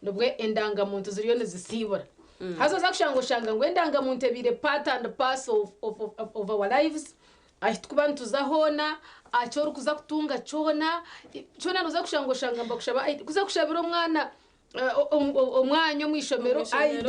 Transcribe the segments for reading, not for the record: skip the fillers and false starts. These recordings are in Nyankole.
Nibwo endangamuntu ziriyo nizisiibura. Haza oza kushanga oshanga ngu endangamuntu ebaire part and parcel of, of, of, of our lives, ahi tukuba nituza hoona, aha ki orikuza kutunga kyona, kyona noza kushanga oshanga nibakushaba ID. Kuza kushabira omwana omwanya omu ishomero ID,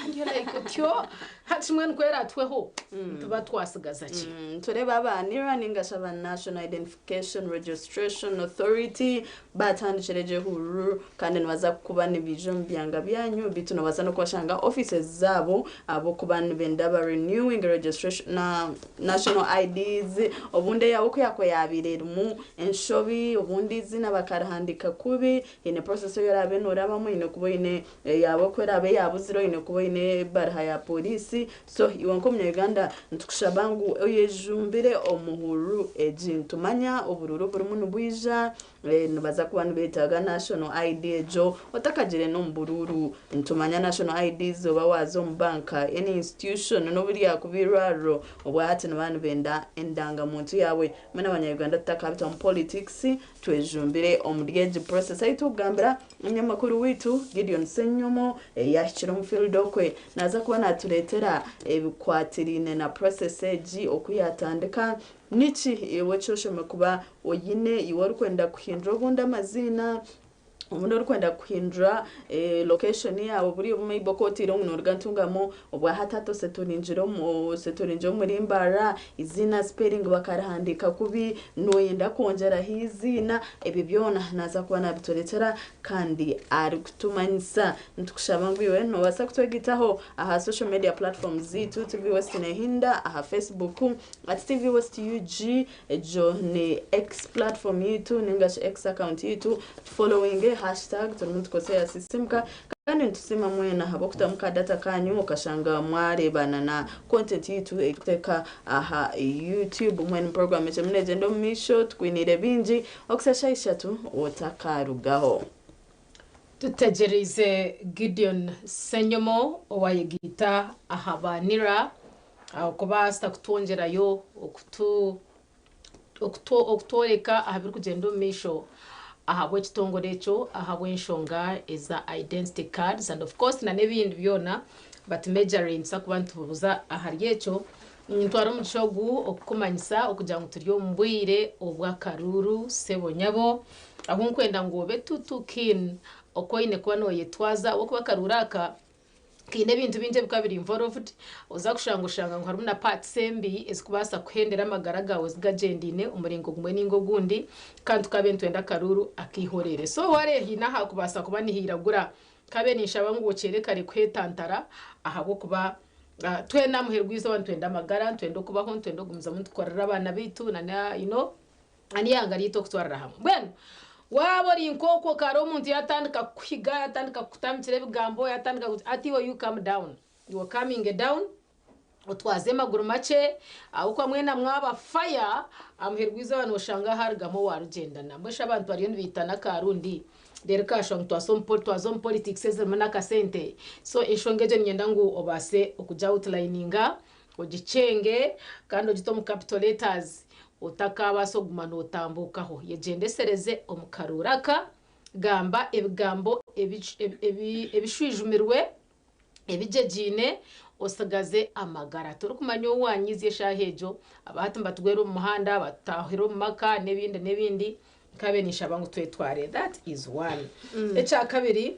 and you're like otyo, hati mbwenu ku eraatuhweho nituba twasigaza ki? Nitureeba aba NIRA ninga shi aba National Identification Registration Authority Baatandikire gye hururu kandi nibaza kuba nibaija omu byanga byanyu beitu nobaasa n'okubashanga offices zaabo ahabw'okuba nibenda ba renewing registration na national IDs obundi eyaawe ku yaakuba yaabaire erimu enshobi obundi eiziina bakarihandiika kubi haine process ei oraabe noorabamu oine kuba oine eyaawe ku eraabe yaabuzire oine kuba oine ebaruha ya pooriisi so iwe nk'omunya-Uganda nitukushaba ngu oyejumbire omu hururu egi nitumanya oburuuru burimu nibwija Nibaza kuba nibetaaga national ID egyo otakagiire n'omu buruuru. Nitumanya national IDs oba waaza omu bank, any institution n'obu ryakuba eirwariro, obwahati nibaba nibenda endangamuntu yaawe. Mbwenu abanya Uganda tutakabita omu politics, twejumbire omuri egi process ei turikugambira omunyamakuru waitu Gideon Ssenyomo yaahikire omu field okwe naaza kuba naatureetera ebikwatiraine na process egi oku yaatandika. Niki iwe eki oshemereire kuba oine iwe orikwenda kuhindura obundi amaziina, obundi orikwenda kuhindura location yaawe buriya obu maybe oku oteire ngu noruga Ntungamo obwahati hati oseturingire oseturingire omuri Mbarara, eiziina spelling bakarihandiika kubi, noyenda kwongyeraho eiziina, ebyo byona naaza kuba nabitureetera kandi arikutumanyisa. Nitukushaba ngu iwe noobaasa kutwegaitaho aha social media platforms zaitu, TV West Nehinda aha Facebook, At TV West UG egyo ni X platform yaitu ninga shi X account yaitu tufollowinge hashtag turimu nitukozesa eya Sisimuka kandi nitusiima mwena ahabw'okutamu ka data kanyu okashanga mwareebana na content yaitu ei turikuteeka aha YouTube mbwenu program ekirimu negyenda omu maisho tukwiniire bingi okuhitsya shaaha ishatu otakarugaho. Tutegyereize Gideon Ssenyomo owayegaita aha ba NIRA okubaasa kutwongyerayo okutworeka aha birikugyenda omu maisho ahabw'ekitongore ekyo ahabw'enshonga eza identity cards and of course na n'ebindi byona but majorly nituza kuba nitubuuza ahari ekyo. Nintwara omugisha ogu okukumanyisa okugira ngu turi omu bwire obw'akaruuru sebo nyabo ahu nkwenda ngu obe too too keen oku oine kuba noyetwaza ahabw'okuba akaruuru aka kaine ebintu bingi ebikuba biri involved oza kushanga oshanga ngu harimu na parts embi ezikubaasa kuhendera amagara gaawe zigagyendeine omuringo gumwe ninga ogundi kandi tukabe nitwenda akaruuru ak'eihorere so wareeba haine ahakubaasa kuba nihairagura nkabe ninshaba ngu okyere kare kuhetantara ahabw'okuba Twena aha muheru gw'eizooba nitwenda amagara, nitwenda okubaho, nitwenda okugumizamu nitukorera abaana baitu na na you know na n'eihanga ryaitu okutwarira hamwe. Mbwenu waaba ori nk'okwo kare omuntu yaatandika kukuhiga, yaatandika kukutambikira ebigambo, yaatandika kugira ati iwe you calm down, iwe okaminge down otwaze amaguru makye ahabw'okuba mwena mwaba fire, aha muheru gw'eizooba nooshanga haarugamu owaarugyendana. Mbwenu shi abantu bariyo nibaitana akarundi? Reero kashwa ngu twaza omu politics ezirimu n'akasente. So enshonga egyo niinyenda ngu obaase okugi outlininga, ogikyenge kandi ogite omu capital letters otakaabaasa okuguma nootambuukaho. Yegyendesereze omu karuuru aka, gamba ebigambo ebishwijumirwe, ebigyegyeine, otsigaze amagara. Torikumanya ou waanyiizya eshaaha egyo, aba hati nibatugwera omu muhanda, batutaahira omu maka n'ebindi n'ebindi. Nkabe ninshaba ngu twetware. That is one. Ekyakabiri,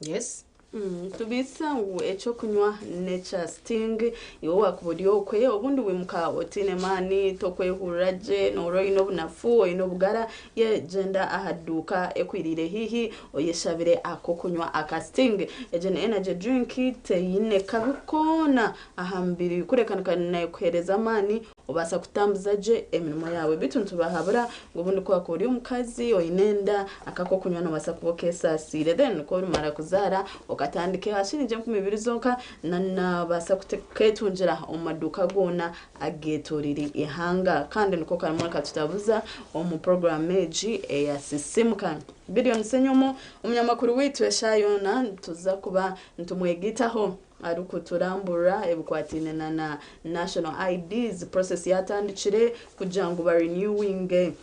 yes. Nitubaitsa ngu eky'okunywa n'ekya Sting, iwe waakuba ori okwe, obundi wimuka otaine maani, tokwehurira gye, noohurira oine obunafu, oine obugara, ye gyenda aha duuka ekwiriire haihi oyeshabire ak'okunywa aka Sting. Egyo ni energy drink teine kabi koona aha mubiri kureka nekuheereza amaani obaasa kutambuza gye emirimo yaawe. Beitu nitubahabura ngu obundi ku waakuba ori omukazi oine enda, aka ak'okunywa noobaasa kuba okeesaasiire then ku orimara kuzaara okatandika aha shilingi 2000 zonka na noobaasa kukeetungira omu maduuka goona ageetoreire eihanga. Kandi niko karimu nikatutabuza omu puroguraamu egi eya Sisimuka. Gideon Ssenyomo omunyamakuru waitu eshaaha yoona nituza kuba nitumwegitaho arikuturamburira ebikwataine na na national IDs process yatandikire kugira ngu ba renewing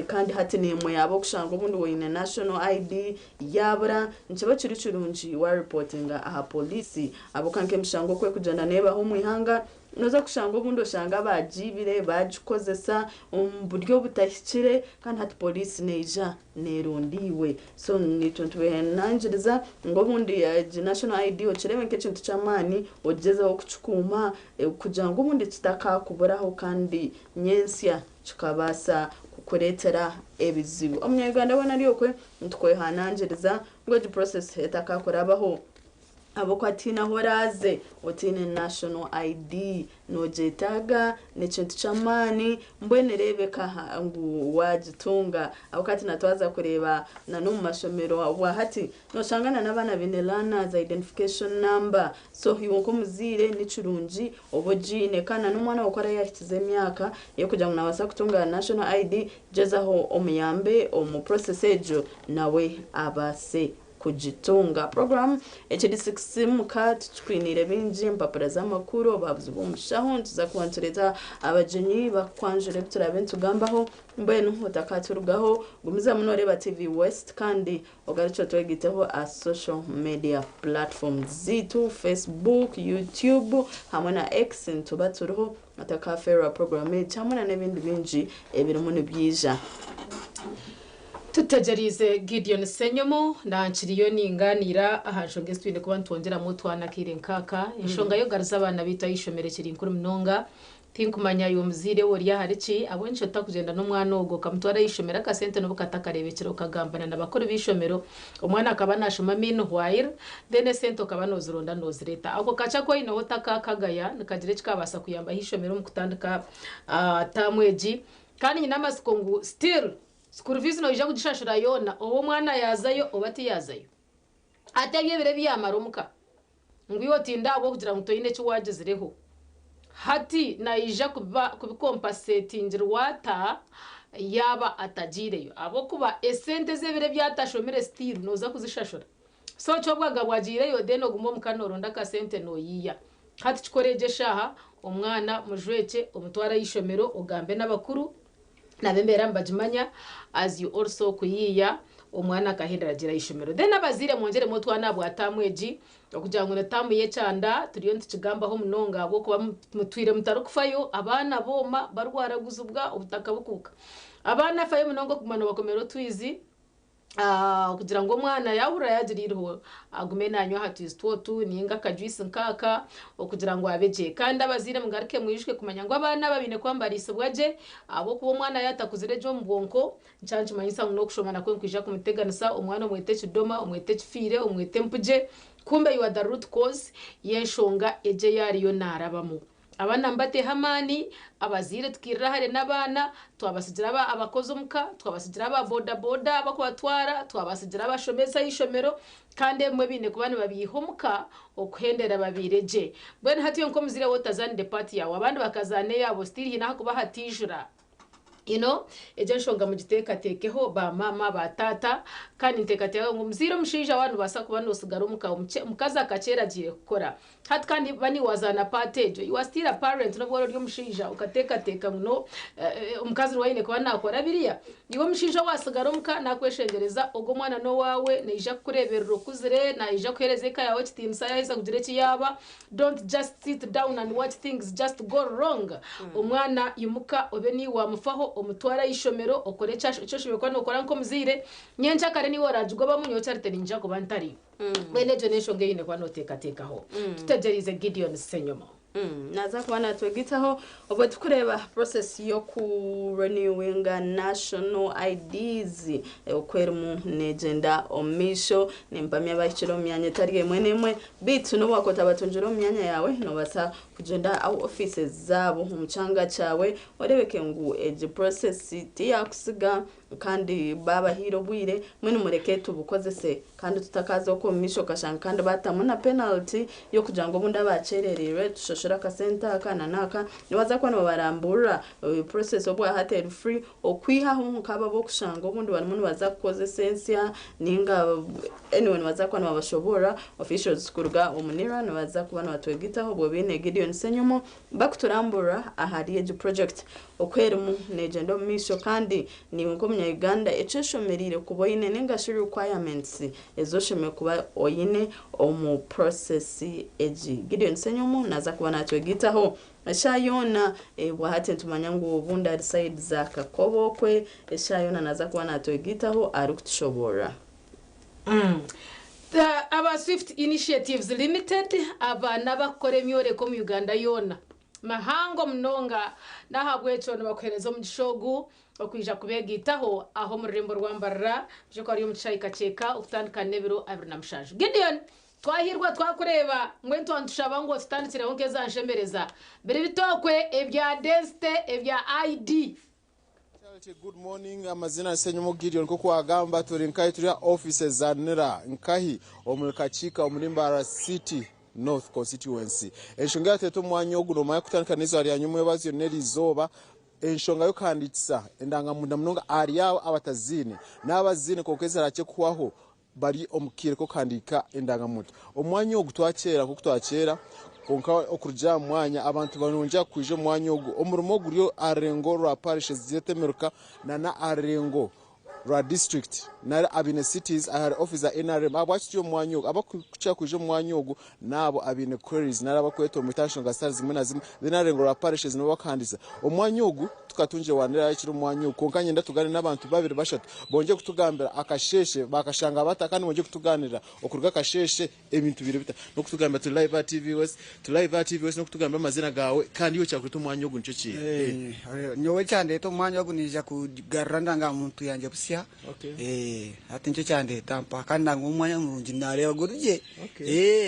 kandi hati nimwe ab'okushanga obundi oine national ID yabura nikiba kiri kirungi wa reportinga aha poliisi ahabw'okuba nk'emishango oku erikugyenda neebaho omu ihanga Noza kushanga obundi oshanga bagiibire bagikozesa omu buryo butahikire kandi hati poliisi neija neronda iwe. So naitwe nitubehanangiriza ngu obundi egi national ID okireebe nk'ekintu ky'amaani ogyezeho kukikuuma kugira ngu obundi kitakakuburaho kandi nyentsya kikabaasa kukureetera ebizibu. Omunya Uganda weena ari okwe nitukwehanangiriza ngu egi process etakakurabaho. Ahabw'okuba tihaine ahu oraaze otaine national ID. Noogyetaaga, n'ekintu ky'amaani, mbwenu reebeka ngu waagitunga. Ahabw'okuba hati na twaza kureeba na n'omu mashomero obwahati, nooshanga na n'abaana baine learners identification number. So iwe nk'omuzaire ni kirungi obe ogiine kandi na n'omwana waawe ku araabe yaahikize emyaka y'okugira ngu naabaasa kutunga national ID, gyezaho omuyambe omu process egyo nawe abaase kugitunga. Puroguraamu ekiri Sisiimuka tukikwiniire bingi, empapura z'amakuru, obuhabuzi bw'omushaho, nituza kuba nitureeta abagyenyi bakukwanjura ebi turaabe nitugambaho. Mbwenu otakaaturugaho, gumizamu nooreeba TV West kandi ogarukye otwegaiteho aha social media platforms zaitu, Facebook, YouTube hamwe na X nituba turiho. Otakaafeerwa puroguraamu egi hamwe n'ebindi bingi ebirimu nibyija. Tutegyereize Gideon Ssenyomo na nkiriyo ningaaniira aha nshonga ezi twine kuba nitwongyeramu otwana akaire nkaaka. Enshonga y'okugaruza abaana baitu aha ishomero ekiri nkuru munonga. Tinkumanya iwe omuzaire we ori ahari ki, ahabw'enki otakugyenda n'omwana ogwo okamutwara aha ishomero akasente n'obu katakareebekire okagambana na bakuru b'eishomero omwana akaba naashoma meanwhile then esente okaba noozironda noozireeta. Ako kakye aku oineho otakakagaya nikagira eki kabaasa kuyamba aha ishomero omu kutandika taamu egi. Kandi nyine amatsiko ngu still School fees noija kugishashura yoona oba omwana yaazayo oba tiyaazayo. Hati ebyo ebiro ebi yaamara omuka ngu iwe otinde ahabw'okugira ngu toine eki waagizireho, hati naija kubikompasetingirwa ata yaaba atagiireyo? Ahabw'okuba esente ez'ebiro ebi atashomire still nooza kuzishashura. So ky'obwaga bwagiireyo then ogume omuka nooronda akasente nooyiiya. Hati kikore egyo eshaaha omwana mujwekye omutware aha ishomero ogambe n'abakuru. Nabo embeera nibagimanya as you also kuyiiya omwana akahendera agyire ahishomero. Then abazaire mwongyeremu otwana ahabwa taamu egi okugira ngu ni taamu y'ekyanda turiyo nitukigambaho munonga ahabw'okuba mutwire mutarikufayo abaana booma barwaraguzibwa obutaka bukuuka. Abaana fayo munonga okuguma nobakomera otwizi. Kugira ngu omwana yaahurira yaagira eiriho agume naanywa aha twizi twotu nainga akajuice nkaaka okugira ngu abe gye. Kandi abazaire mugaruke mwijuke kumanya ngu abaana aba baine kuba nibariisibwa gye ahabw'okuba omwana yaaba atakuzire gye omu bwonko nikyo nikimanyisa ngu n'okushoma nakwo nikwija kumuteganisa, omwana omwete ekidoma, omwete ekifiire, omwete empugye kumbe you are the root cause y'enshonga egyo ei ariyo naarabamu. Abaana nibateeha amaani, abazaire tukairira hare n'abaana, twabatsigira abakozi omuka, twabatsigira aba boda boda abarikubatwara, twabatsigira abashomesa aha ishomero kandi ebimwe baine kuba nibabiiha omuka okuhendera babaire gye. Mbwenu hati iwe nk'omuzaire waaba otazaanire part yaawe abandi bakazaana eyaabo still haine ahakuba hataijura. You know, egyo enshonga mugiteekateekeho ba maama, ba taata, kandi nteekateeka ngu omuzaire omushaija waaba noobaasa kuba noosigara omuka, omukazi akakyera agiire kukora. Hati kandi ba niiwe waazaana part egyo, you are still a parent n'obu waaba ori omushaija okateekateeka ngu no omukazi niwe aine kuba naakora biriya. Iwe omushaija waasigara omuka naakweshengyereza ogwo omwana n'owaawe, naija kukureeberera okuzire, naija kuheereza eka yaawe ekitiinisa yaaheza kugira eki yaaba. Don't just sit down and watch things just go wrong. Omwana imuka obe niiwe wamufaho, omutware aha ishomero, okore eki oshemereire kuba nookora nk'omuzaire. Nyenkyakare niiwe oragigobamu, nyowe kyarite niinyija kuba ntari. Mbwenu egyo n'enshonga ei oine kuba nooteekateekaho. Tutegyereize Gideon Ssenyomo. Naaza kuba naatwegitaho obwo turikureeba process y'oku renewinga national IDs oku erimu neegyenda omu maisho. Nimpamya abahikire omu myanya etari emwe n'emwe Beitu n'obu wakuba otabatungire omu myanya yaawe, noobaasa kugyenda aha ofiisi zaabo omu kyanga kyawe oreebeke ngu egi process tiyaakutsiga. Kandi baabahaire obwire, mbwenu mureke tubukozese kandi tutakaaza okwo omu maisho okashanga kandi baatamu na penalty y'okugira ngu obundi abaakyerereirwe tushashure akasente aka na n'aka. Nibaza kuba nibabaramburira process obwahati eri free okwihaho nk'abo ab'okushanga obundi barimu nibaza kukozesa ensya ninga anyway nibaza kuba nibabashoboorora. Officials kuruga omu NIRA nibaza kuba nibatwegitaho obwo baine Gideon Ssenyomo Bakuturamburira ahari egi project oku erimu negyenda omu maisho kandi naiwe nk'omunya Uganda eki oshemereire kuba oine ninga shi requirements ezi oshemereire kuba oine omu process egi. Gideon Ssenyomo naza kuba natwegaitaho eshaaha yoona bwahati nitumanya ngu obundi ari side za Kakobe okwe eshaaha yoona naza kuba natwegaitaho arikutushoboorora. Aba Swift Initiatives Limited aba n'abakukora emyoreko omu Uganda yoona mihango munonga n'ahabw'ekyo nibakuheereza omugisha ogu okwija kubeegaitaho aha omu rurembo rwa Mbarara bije kuba biri omu kishaayi Kakyeka okutandika n'ebiro 27. Gideon, twahirwa twakureeba mbwenu twaba nitushaba ngu otutandikireho nk'eza nshemereza biri bitookwe ebya densite ebya ID. Charity good morning amazina ni Ssenyomo Gideon nkoku wagamba turi nkahi turi aha offices za NIRA nkahi omuri Kakiika omuri Mbarara City North constituency enshonga eyatuleta omu mwanya ogu nomanya kutandika n'eizooba rya nyomwebazyo n'erizooba enshonga y'okuhandikisa endangamuntu namunonga ahari abo abataziine n'abaziine kwonka ezirakye kuhwaho bari omu kaire k'okuhandiika endangamuntu. Omwanya ogu twakyera nk'oku twakyera, kwonka okurugira aha mwanya abantu nibongyera kwija omu mwanya ogu. Omurimo guri aha rurengo rwa parish ezigyeta emiruka nana aha rurengo rwa disiturikiti nari abaine cities ahari ofiisi za NRM. Ahabwaki turi omu mwanya ogu? Abarikukira kwija omu mwanya ogu n'abo abaine queries nari abarikwetomboita aha nshonga zitari zimwe na zimwe. Then aha rurengo rwa parishes nibo barikuhandiikisa. Omwanya ogu tukatungire wanira yakiri omu mwanya ogu kwonka niinyenda tugaaniire n'abantu babiri bashatu bongye kutugambira akasheeshe baakashanga bata kandi bongye kutugaaniirira okuruga akasheeshe ebintu biri bita n'okutugambira turi live aha TV West turi live aha TV West n'okutugambira amazina gaawe kandi iwe ekyakureeta omu mwanya ogu nikyo kiiha. Nyowe ekyandeeta omu mwanya ogu niija kugarura endangamuntu yangye busya hati nikyo kyandeeta mpa kandi nangwa omwanya murungi nareeba guri gye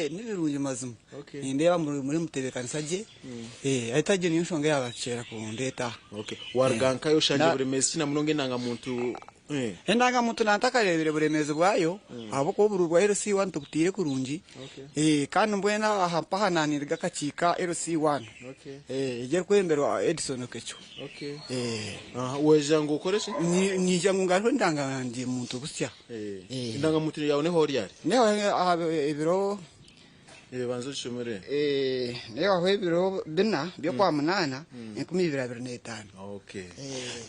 nibirungi mazima nindeeba muri mutebekanisa gye hati egyo niyo nshonga eyabakyera kundeeta aha. Waruga nkahi oshangire buremeezi ki namunonga endangamuntu? Endangamuntu nantakareebire buremeezi bwayo ahabw'okuba obururu bwa LC1 tubutaire kurungi kandi mbwenu aha mpaha naniriga akakiiko ka LC1 egyo erikwebemberwa Edson Oketcho. Waija ngu okore ki? Nyija ngu ngarure endangamuntu busya. Endangamuntu yaawe neha ori ari? Neha aha ebiro Banza ogishomere. Neha ebiro bina by'Okwamunaana 2025.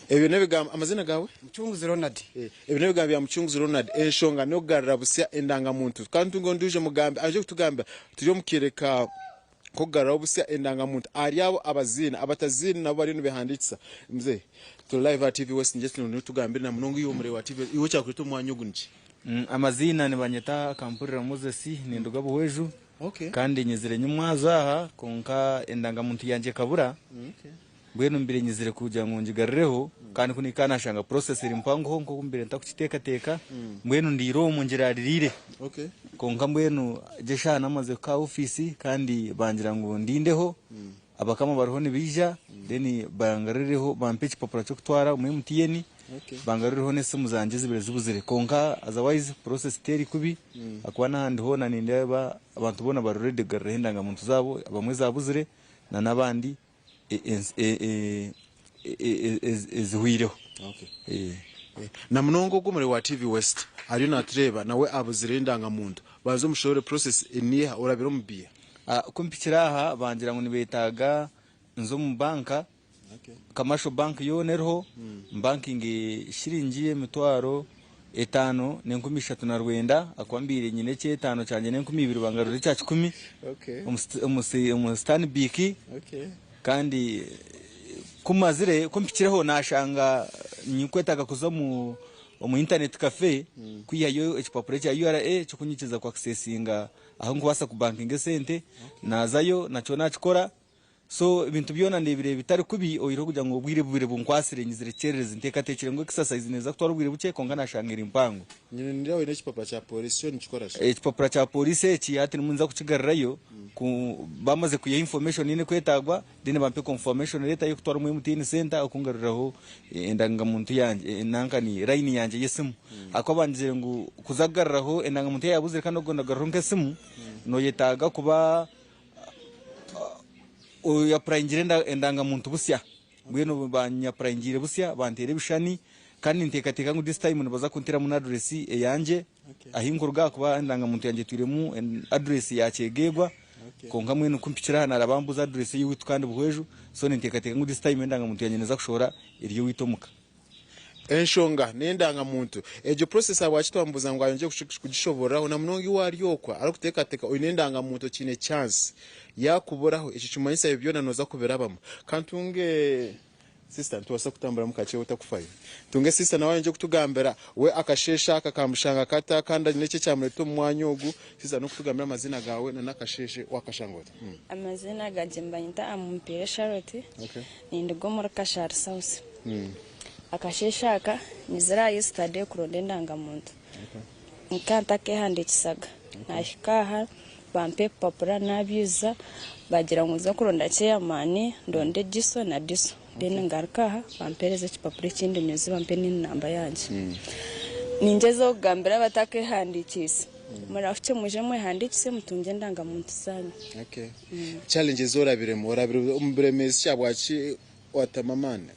Ebyo n'ebigambo, amazina gaawe? Mucunguzi Ronald. Ebyo n'ebigambo bya Mucunguzi Ronald. Enshonga n'okugarura busya endangamuntu. Kandi ntunge ondiijo mugambi aije kutugambira turi omu kaire ka k'okugaruraho busya endangamuntu ahari abo abaziine, abataziine nabo bariyo nibehandiikisa. Mzee, turi live aha TV West just notugambire na munonga iwe omureebi wa TV West, iwe ekyakureeta omu mwanya ogu niki? Amaziina nibanyeta Kampurira Moses, ninduga Buhweju kandi nyizire nyimwazo aha kwonka endangamuntu yangye ekabura mbwenu mbaire nyizire kugira ngu ngigarireho kandi ku nihika nashanga process eri mpangoho nk'oku mbaire ntakukiteekateeka mbwenu ndiire omu ngiraririire kwonka mbwenu gye eshaaha namaze kuhika aha ofiisi kandi bangira ngu ndindeho Abakama bariho nibaija then bangarurireho bampe ekipapura ky'okutwara omu MTN bangarurireho n'esimu zangye ezibire zibuzire kwonka otherwise process teri kubi ahakuba n'ahandi hoona nindeeba abantu boona bari ready kugaruraho endangamuntu zaabo abamwe ezabuzire na n'abandi ezihwireho. Na munonga ogwo omuri wa TV West ariyo natureeba nawe abuzire endangamuntu banza omushoboorore process niiha orabire omu biiha? Ku mpikire aha bangira ngu nibetaaga nze omu banka, commercial bank yoona eriho, mbankinge shiringi 5300,000 ahakuba mbaire nyine eky'etaano kyangye n'enkumi ibiri bangarurira ekya kikumi omu Stanbic kandi ku mazire ku mpikireho nashanga ninkwetaaga kuza omu internet cafe kwihayo ekipapura ekya URA ekirikunyikiriza ku accessinga ahu nkubaasa kubankinga esente naazayo nakyo naakikora so ebintu byona ndeebire bitari kubi oihireho kugira ngu obwire bubire bunkwasire nyizire kyererezi nteekateekire ngu exercise neeza kutwara obwire bukye kwonka naashanga eri mpango. Nyine nindeeba oine ekipapura kya pooriisi kyo nikikora ki? Ekipapura kya pooriisi eki hati ndimu ninza kukigarurayo. Ku bamaze kwihaho information eine kwetagwa then bampe confirmation letter y'okutwara omu MTN center okungaruriraho endangamuntu yangye nanka ni line yangye y'esimu. Ahakuba bangizire ngu kuza kugaruraho endangamuntu eyabuzire kandi orikugyenda kugaruraho nk'esimu noyetaaga kuba oyapurayingire endangamuntu busya. Mbwenu banyapurayingiire busya banteera ebishushani kandi ninteekateeka ngu this time nibaza kunteramu n'address eyangye ahi nkuruga ahakuba endangamuntu yangye etwiremu address ya Kyegegwa kwonka mbwenu ku mpikire aha naaraba mbuuza address ey'owaitu kandi Buhweju so ninteekateeka ngu this time endangamuntu yangye neeza kushohora eri owaitu omuka. Enshonga n'endangamuntu egyo process ahabwaki twamubuuza ngu ayongye kugishoboororaho na munonga iwe ari okwo arikuteekateeka oine endangamuntu okiine chance yakuburaho ekyo nikimanyisa ebyo byona nooza kubirabamu. Ka ntunge sister nitubaasa kutamburamu kakye otakufayo. Ntunge sister nawe ayongye kutugambira we akasheeshe aka kamushanga kata kandi niki ekyamureeta omu mwanya ogu. Sister n'okutugambira amaziina gaawe na n'akasheeshe wakashanga ota. Amaziina gangye nibanyeta Amumpire Charlotte, ninduga omuri Kashari South. Akasheeshe aka nyizire aha yesterday kuronda endangamuntu nkaba ntakehandikisaga nahika aha bampa ebipapura nabyijuza bagira ngu nze kuronda chairman ndonde DISO na DISO then ngaruke aha bampereze ekipapura ekindi nyuze bampe n'endi namba yangye. Ningyezaho kugambira abatakehandikiise murahukye mwije mwehandiikise mutungye endangamuntu zanyu. Okay. Challenges orabiremu orabire omu buremeezi ki ahabwaki watama amaani?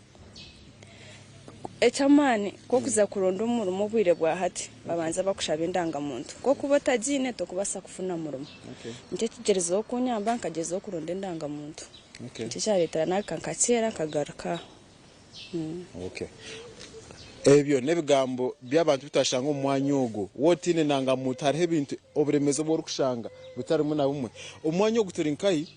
Eky'amaani ku okuza kuronda omurimo obwire bwa hati babanza bakushaba endangamuntu. Ku okuba otagiine tokubaasa kufuna murimo. Nikyo ekigyerizeho kunyamba nkagyezaho kuronda endangamuntu. Nikyo kyareetera nagaruka nkakyera nkagaruka aha. Okay. Ebyo n'ebigambo by'abantu bi twashanga omu mwanya ogwo. Waaba otaine ndangamuntu hariho ebintu oburemeezi obu orikushanga butarimu na bumwe. Omu mwanya ogu turi nkahi?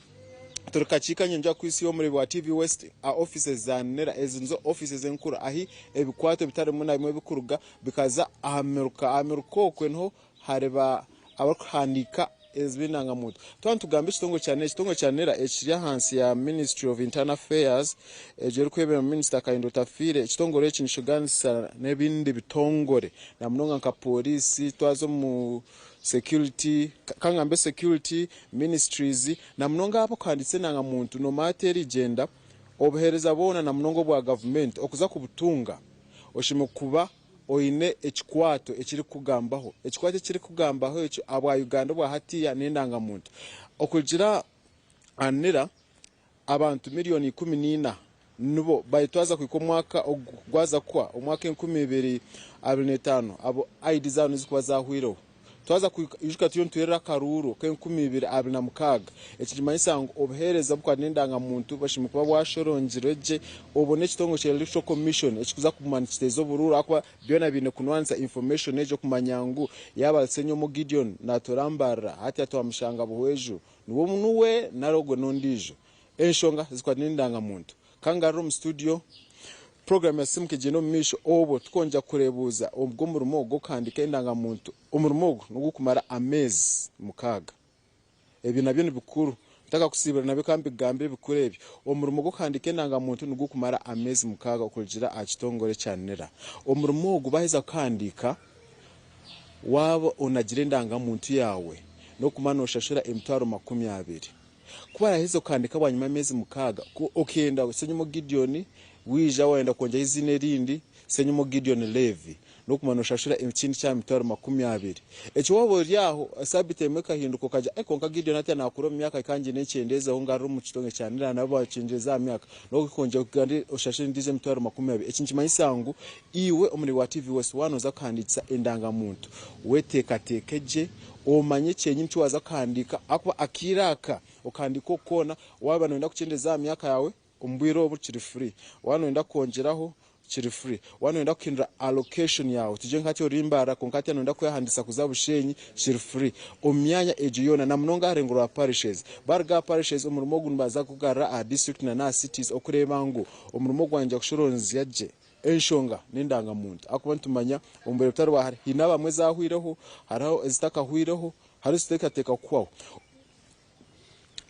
Turi kakiiko Nyonja Kwisi y'omureebi wa TV West aha offices za NERA. Ezi nizo offices enkuru ahi ebikwato bitari bimwe na bimwe bikuruga bikaza aha miruka. Aha miruka okwe niho hariba abarikuhandiika eb'endangamuntu. Twaba nitugamba ekitongore kya NERA, ekitongore kya NERA ekiri ahansi ya Ministry of Internal Affairs egyo erikwebembera Minisita Kahinda Otafiire. Ekitongore eki nikiganisa n'ebindi bitongore na munonga nka pooriisi twaza omu security, kangambe security, ministries na munonga ahakuhandiikisa endangamuntu noomanya hati erigyenda obuheereza bwona na munonga obwa gavumenti okuza kubutunga oshemereire kuba oine ekikwato ekirikukugambaho. Ekikwato ekirikukugambaho ekyo ahabwa Uganda obwa hatiiya n'endangamuntu. Okurugiirira aha NIRA, abantu miriyoni 14 nibo baitwaza kuhika omwaka ogu gwaza kuhwa, omwaka 2025, abo ID zaabo nizikuba zahwireho. Twaza kuhika, ijuka turiyo nituherera akaruuru k'e2026. Eki nikimanyisa ngu obuheereza obukwatiraine n'endangamuntu bushemereire kuba bwashorongirwe gye obwo n'ekitongore kya Electoral Commission ekirikuza kuguma nikiteeza oburuuru ahakuba byona biine kunwanisa information egyo kumanya ngu yaaba Ssenyomo Gideon naatoora Mbarara hati twamushanga Buhweju niwe nuwe nari ogwe n'ondiijo. Enshonga zikwatiraine n'endangamuntu. Kangarura omu studio. Puroguraamu ya Simuka egyenda omu maisho obwo tukwongyera kureebuuza ogu omurimo gw'okuhandiika endangamuntu. Omurimo ogu n'ogw'okumara ameezi mukaaga. Ebyo nabyo ni bikuru. Ntakakusiibura nabyo ka mbigambire ebikuru ebyo. Omurimo gw'okuhandiika endangamuntu nigw'okumara ameezi mukaaga okurugiirira aha kitongore kya NIRA. Omurimo ogu baaheza kukuhandiika, waaba onagire endangamuntu yaawe n'okumara nooshashura emitwaro 20. Ku baraheza kuhandika bwanyima y'ameezi mukaaga, ku okenda Ssenyomo Gideon waija wayenda kwongyaho eiziina erindi, Ssenyomo Gideon Levi, n'okumara noshashura ekindi kya mitwaro 20. Ekyo waaba ori aho, sabiiti emwe ekahinduka okagira eh kwonka Gideon hati naakura omu myaka reka ngyende nkyendeezeho ngarure omu kitongore kya Nira nabo bakyengyereze aha myaka, n'okwongyera kugenda oshashure endiijo emitwaro 20. Eki nikimanyisa ngu iwe omuri wa TV West waaba nooza kuhandiikisa endangamuntu, weteekateeke gye, Omanye kyenyini eki waaza kuhandiika ahakuba akaire aka okahandiika oku koona waaba nooyenda kukyendeza aha myaka yaawe omu bwire obu kiri free, waaba nooyenda kwongyeraho kiri free, waaba nooyenda kuhindura allocation yaawe tugire nka hati ori Mbarara kwonka hati nooyenda kwehandiisa kuza Bushenyi kiri free. Omu myanya egyo yoona na munonga aha rurengo rwa parishes. Baaruga aha parishes omurimo ogu nibaza kugugarura aha district na n'aha cities okureeba ngu omurimo gwangye kushoronzya gye. Enshonga n'endangamuntu ahakuba nitumanya omu bwire butari bwa hare haine abamwe ezahwireho, hariho ezitakahwireho, hariho ezikuteekateeka kuhwaho.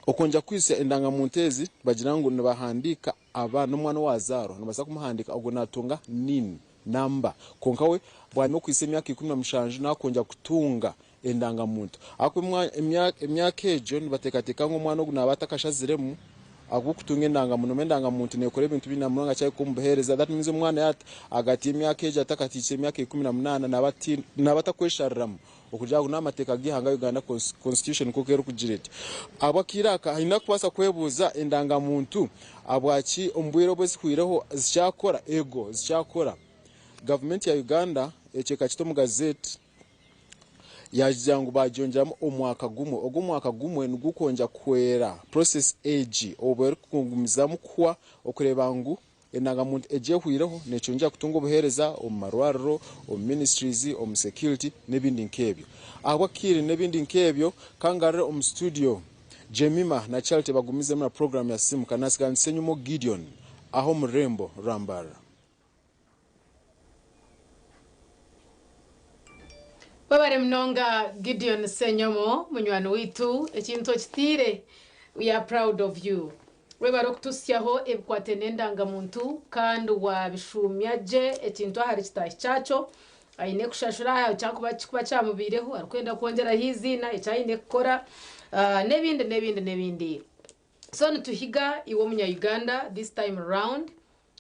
Okwongyera kuhitsya endangamuntu ezi nibagira ngu nibahandiika abaana, n'omwana owaazaarwa nibabaasa kumuhandiika ogwo naatunga NIN namba kwonka we bwanyima y'okuhitsya emyaka 17 naakwongyera kutunga. Endangamuntu. Ahabw'okuba emyaka egyo nibateekateeka ngu omwana ogu naaba atakashaziremu ahabw'okutunga endangamuntu. Nobu endangamuntu neekora ebintu bingi na munonga kyahika omu buheereza that means omwana yaaba ahagati y'emyaka egyo atakahikire emyaka 18 naaba naaba atakweshariramu okugira ngu n'amateeka g'eihanga Uganda constitution nk'oku erikugira eti. Ahabw'akaire aka haine akubaasa kwebuuza endangamuntu ahabwaki omu bwire obu ezihweireho zikyakora? Eego zikyakora. Gavumenti ya Uganda ekyo ekakita omu gazeti. Yaagira ngu baagyongyeramu omwaka gumwe. Ogwo omwaka gumwe nigukwongya kuhwera process egi obu erikugumizamu kuhwa okureeba ngu endanga-muntu egi ehweireho nekyongyera kutunga obuheereza omu marwariro, omu ministries, omu security n'ebindi nk'ebyo. Ahabw'akaire n'ebindi nk'ebyo, kangarure omu studio Jemima na Charity bagumizemu na program ya Simuka. Nasigara ndi Ssenyumo Gideon aha omu rurembo rwa Mbarara. Webare munonga Gideon Ssenyomo munywani waitu ekintu okitiire we are proud of you. Webare okutuhitsyaho ebikwate n'endangamuntu kandi wabishuumya gye ekintu ahari kitaahi kyakyo aine kushashura kyakuba kikuba kyamubaireho arikwenda kwongyeraho eiziina eki aine kukora n'ebindi n'ebindi n'ebindi. So nituhiga iwe omunya Uganda this time round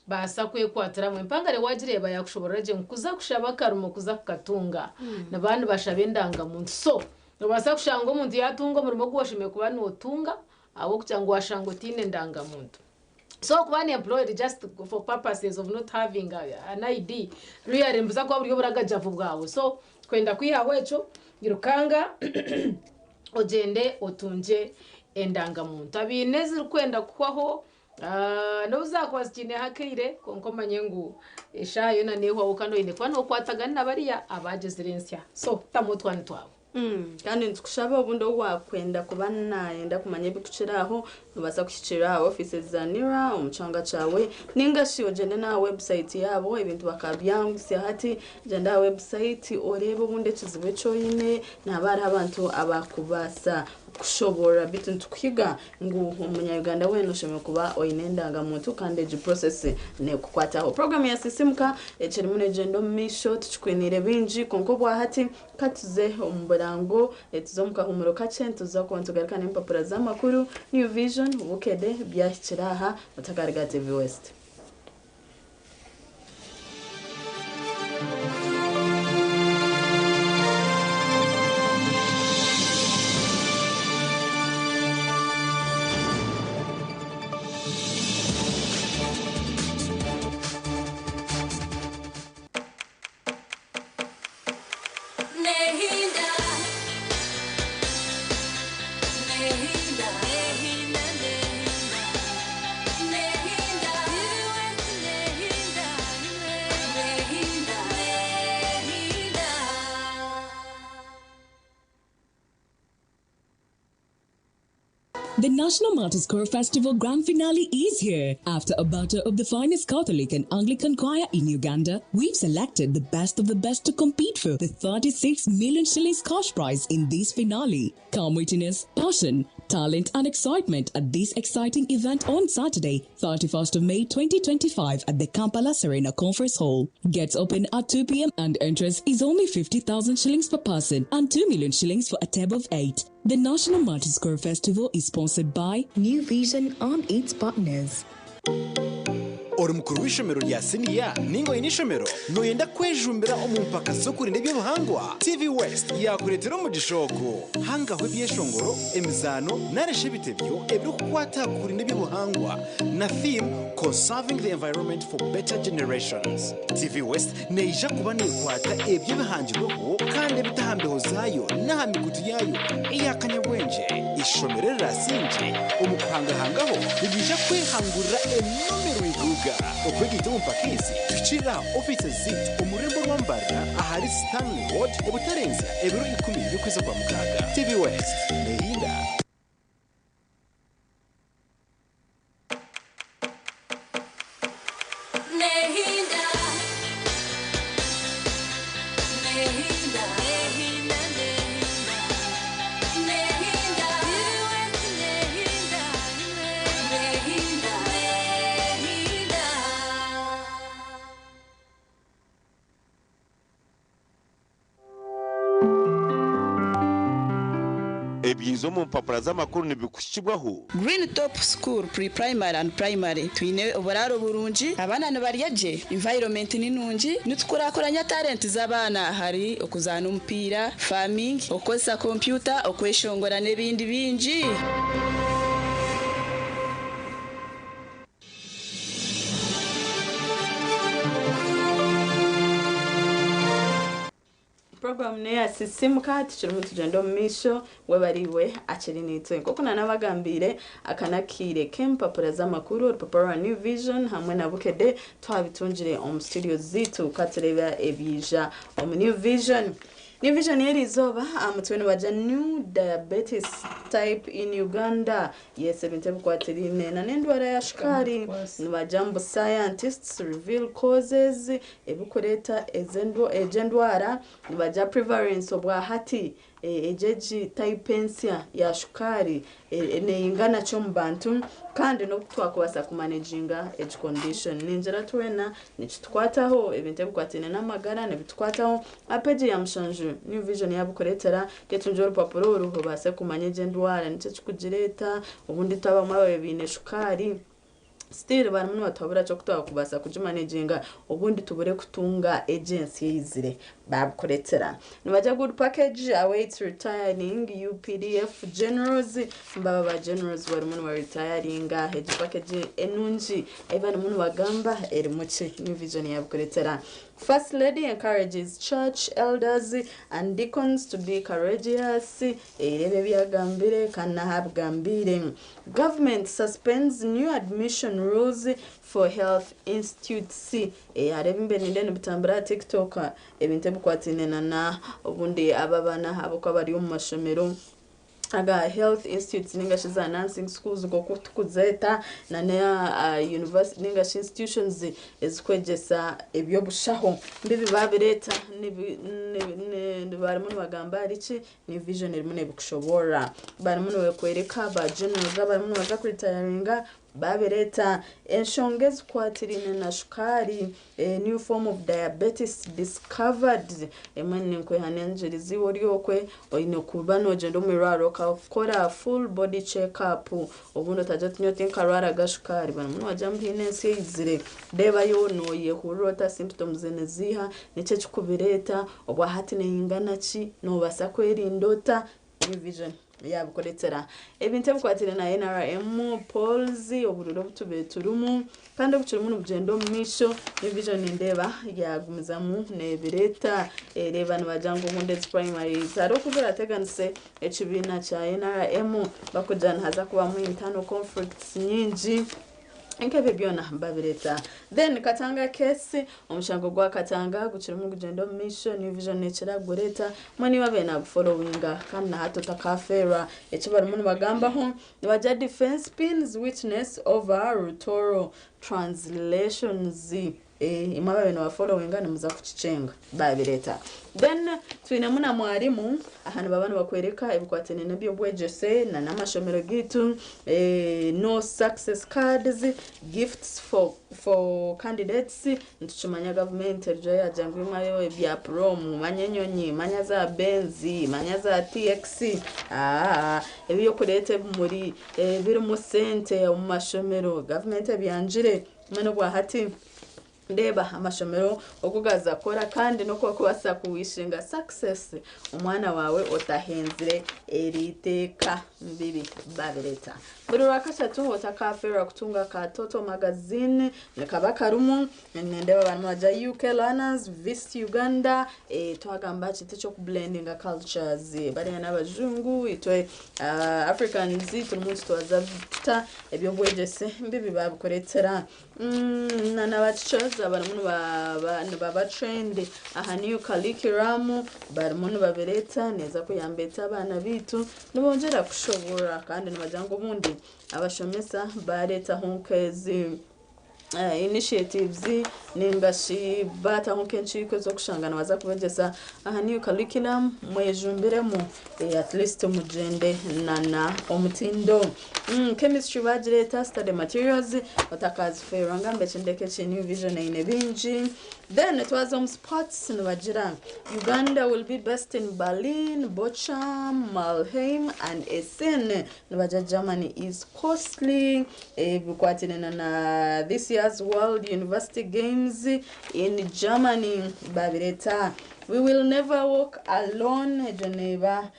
baasa kwekwatiramu. Empangare wagireeba yakushoborora gye ngu kuza kushaba akarimo kuza kukatunga nibaba nibashaba endangamuntu. So nobaasa kushanga omuntu yatunga omurimo ogu oshemereire kuba notunga ahabw'okugira ngu washanga otaine endangamuntu. So okuba unemployed just for purposes of not having an ID really nibuza kuba buri oburagajavu bwawe. So kwenda kwihaho ekyo irukanga ogyende otungye endangamuntu. Abaine ezirikwenda kuhwaho N'obu zaakuba zikiineho akaire, kwonka omanye ngu eshaaha yoona neehwaho kandi oine kuba nookwatagana na bariya abaagyezire ensya. So, tamu otwani twawe. Kandi nitukushaba obundi ou waakwenda kuba naayenda kumanya ebirikukira aho, noobaasa kuhikirira aha ofiisi za NIRA omu kyanga kyawe, nainga shi ogyende n'aha webusayiti yaabo ebintu bakabyangusya hati. Gyenda aha webusayiti oreebe obundi ekizibu eki oine, nihaba hariho abantu abakubaasa kushoboorora. Beitu nitukuhiga Ngu omunya Uganda weena oshemereire kuba oine endangamuntu kandi egi process nekukwataho. Program ya Sisimuka ekirimu negyenda omu maisho tukikwiniire bingi kwonka obwahati katuze omu burango tuze omu kahumuro kakye nituza kuba nitugaruka n'empapura z'amakuru, New Vision, Bukedde, byahikire aha Otakariga TV West. The National Martyrs Choir Festival Grand Finale is here. After a battle of the finest Catholic and Anglican choir in Uganda, we've selected the best of the best to compete for the 36 million shillings cash prize in this finale. Come witness passion, talent, and excitement at this exciting event on Saturday, 31st of May 2025 at the Kampala Serena Conference Hall. Gets open at 2 p.m. and entrance is only 50,000 shillings per person and 2 million shillings for a table of 8. The National Martyrs Choir Festival is sponsored by New Vision and its partners. Ori mukuru w'eishomero rya siniya nainga oine eishomero nooyenda kwejumbira omu mpaka z'okurinda eby'obuhangwa? TV West yaakureetera omugisha ogu. Hangaho ebyeshongoro, emizaano nari shi ebitebyo ebirikukwata aha kurinda eby'obuhangwa na theme Conserving the Environment for Better Generations. TV West neija kuba neekwata ebyo ebihangirweho kandi ebita aha mbeho zaayo n'aha mikutu yaayo eya kanyabwengye. Eishomero eriraasingye omu kuhangahangaho niriija kwehangurira enomero iguuga. Okwegaita omu mpaka ezi, tuhikirire aha ofiisi zaitu omu rurembo rwa Mbarara ahari Stanley Road obutarenzya ebiro ikumi by'okwezi kwa Mukaaga. TV West neehinda. Ebyiza omu mpapura z'amakuru nibikuhikibwaho. Green Top School Pre-Primary and Primary twine oburaaro burungi, abaana nibarya gye, environment ni nungi, nitukurakuranya talent z'abaana ahari okuzaana omupiira, farming, okukozesa kompyuta, okweshongora n'ebindi bingi. Puroguramu n'eya Sisiimuka tukirimu nitugyenda omu maisho webare iwe akiri naitwe. Nk'oku nanabagambiire aka n'akaire k'empapura z'amakuru orupapura rwa New Vision hamwe na Bukedde twabitungire omu studio zaitu katureebe ebiija omu New Vision. New Vision y'eriizooba aha mutwe nibagira New Diabetes Type in Uganda Yes ebintu ebikwatiraine na n'endwara ya shukaari nibagira mbu scientists reveal causes ebikureeta egyo endwara nibagira prevalence obwahati egyo egi type ensya ya shukaari neyingana ki omu bantu kandi n'oku twakubaasa kumanaginga egi condition. Ningira twena nikitukwataho ebintu ebikwatiraine n'amagara nibitukwataho. Aha peegi ya mushanju New Vision yaabukureetera Yetungye orupapura oru obaase kumanya egyo endwara niki ekirikugireeta. Obundi itwe abamwe ababaire baine shukaari still barimu nibatuhabura ki oku twakubaasa kugimaneginga obundi tubure kutunga egyo ensi eizire baabikureetera. Nibagye good package awaits retiring UPDF generals mbaba ba generals barimu nibaritayaringa egyo package enungi ei barimu nibagamba erimu ki? New Vision yaabikureetera. First Lady encourages church elders and deacons to be courageous, Reeba ebi agambire kandi n'ahu abigambiire. Government suspends new admission rules for health institutes, Hariho ebi mbaire nindeeba nibitambura aha TikTok ebintu ebikwataine na obundi aba abaana ahabw'okuba bari omu mashomero. Aga health institutes ninga shi za nursing schools nk'oku turikuzeeta na na university ninga shi institutions ezirikwegyesa eby'obushaho mbibi baabireeta barimu nibagamba ahari ki New Vision erimu nebikushoboorora barimu nibakworeka ba generals abarimu nibaza kuritayaringa Baabireeta enshonga ezikwatiraine na shukaari, a new form of diabetes discovered. Emwe ninkwehanangiriza iwe ori okwe, oine kuba noogyenda omu irwariro okakora full body check up. Obundi otagira oti nyowe tinkarwaraga shukaari, barimu nibagira ngu haine ensi eizire. Reebayo nooyehurira ota, symptoms niziiha, niki ekirikubireeta, obwahati neingana ki, noobaasa kwerinda ota? New Vision yaabikureetera ebintu ebikwataine na NRM, polls, obururu obu tubaire turimu kandi obukirimu nibugyenda omu maisho. New Vision nindeeba yaagumizamu neebireeta. Reeba nibagira ngu obundi ezi primaries hariho oku ziraateganise ekibiina kya NRM barikugira nihaza kubamu internal conflicts nyingi. Nk'ebyo byona babireeta. Then Katanga case, omushango gwa Katanga gukirimu nigugyenda omu maisho, New Vision nekira kugureeta, mbwenu iwe abaire nagufollowinga kandi na hati otakafeerwa eki barimu nibagambaho, nibagira defence pins witness over Rutoro translations. Imwe ababaire nibafollowinga nimuza kukikyenga babireeta. Then twinemu na mwarimu, aha nibaba nibakworeka ebikwataine n'eby'obwegyese na n'amashomero gaitu, no success cards, gifts for for candidates, nitukimanya gavumenti eriyo yaagira ngu imayo ebya prom, manya enyonyi, manya za Benz, manya za TX, eby'okureeta ebimuri ebirimu sente omu mashomero, gavumenti ebyangire. Mbwenu obwahati reeba amashomero oku gaaza kukora kandi n'oku orikubaasa kuwishinga success omwana waawe otahenzire eri iteeka bibi babireeta. Buri Rwakashatu otakaafeerwa kutunga ka Total Magazine nikaba karimu nindeeba barimu nibagira UK learners visit Uganda twagamba aha kintu eky'okublendinga cultures bariya n'abajungu itwe Africans turimu nitutwaza tuta Eby'obwegyese bibi baabikureetera na na bakicoza barimu nibaba trained aha new curriculum barimu nibabireeta neeza kuyamba eta abaana baitu nibongyera kushoboorora kandi nibagira ngu obundi abashomesa baareetaho nk'ezi initiatives ninga shi baataho nk'enkiiko ez'okushanga nibaza kubegyesa aha new curriculum mwejumbiremu at least mugyende na omutindo. Chemistry bagireeta study materials otakazifeerwa ngambe eki ndeke eki New Vision eine bingi. Then twaza omu sports nibagira Uganda will be best in Berlin, Bochum, Mannheim and Essen. Nibagira Germany is costly. Ebikwatiraine na this year's World University Games in Germany babireeta. We will never walk alone egyo neeba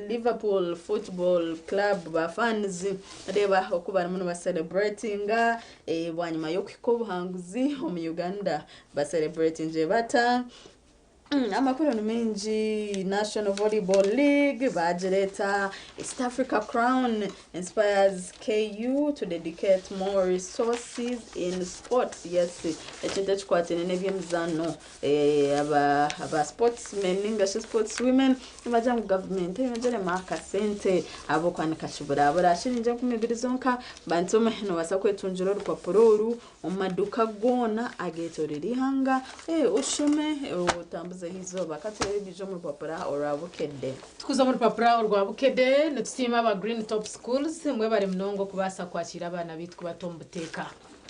Liverpool Football Club ba fans reeba oku barimu nibacelebratinga bwanyima y'okuhika obuhanguzi omu Uganda bacelebratingire bata. Amakuru ni maingi National Volleyball League bagireeta East Africa Crown inspires KU to dedicate more resources in sports. Yes, ekintu ekikwatiraine n'eby'emizaano aba aba sportsmen ninga shi sports women nibagira ngu gavumenti eyongyeremu akasente ahabw'okuba nikakiburabura shiringi 2000 zonka bantu mwe nobaasa kwetungira orupapuro oru omu maduuka goona ageetoreire eihanga oshome otambuzeho eizooba. Ka tureebe ebiija omu rupapura orwa Bukedde. Tukuza omu rupapura orwa Bukedde, nitusiima aba Green Top Schools mwebare munonga okubaasa kwakira abaana baitu kubata omu buteeka.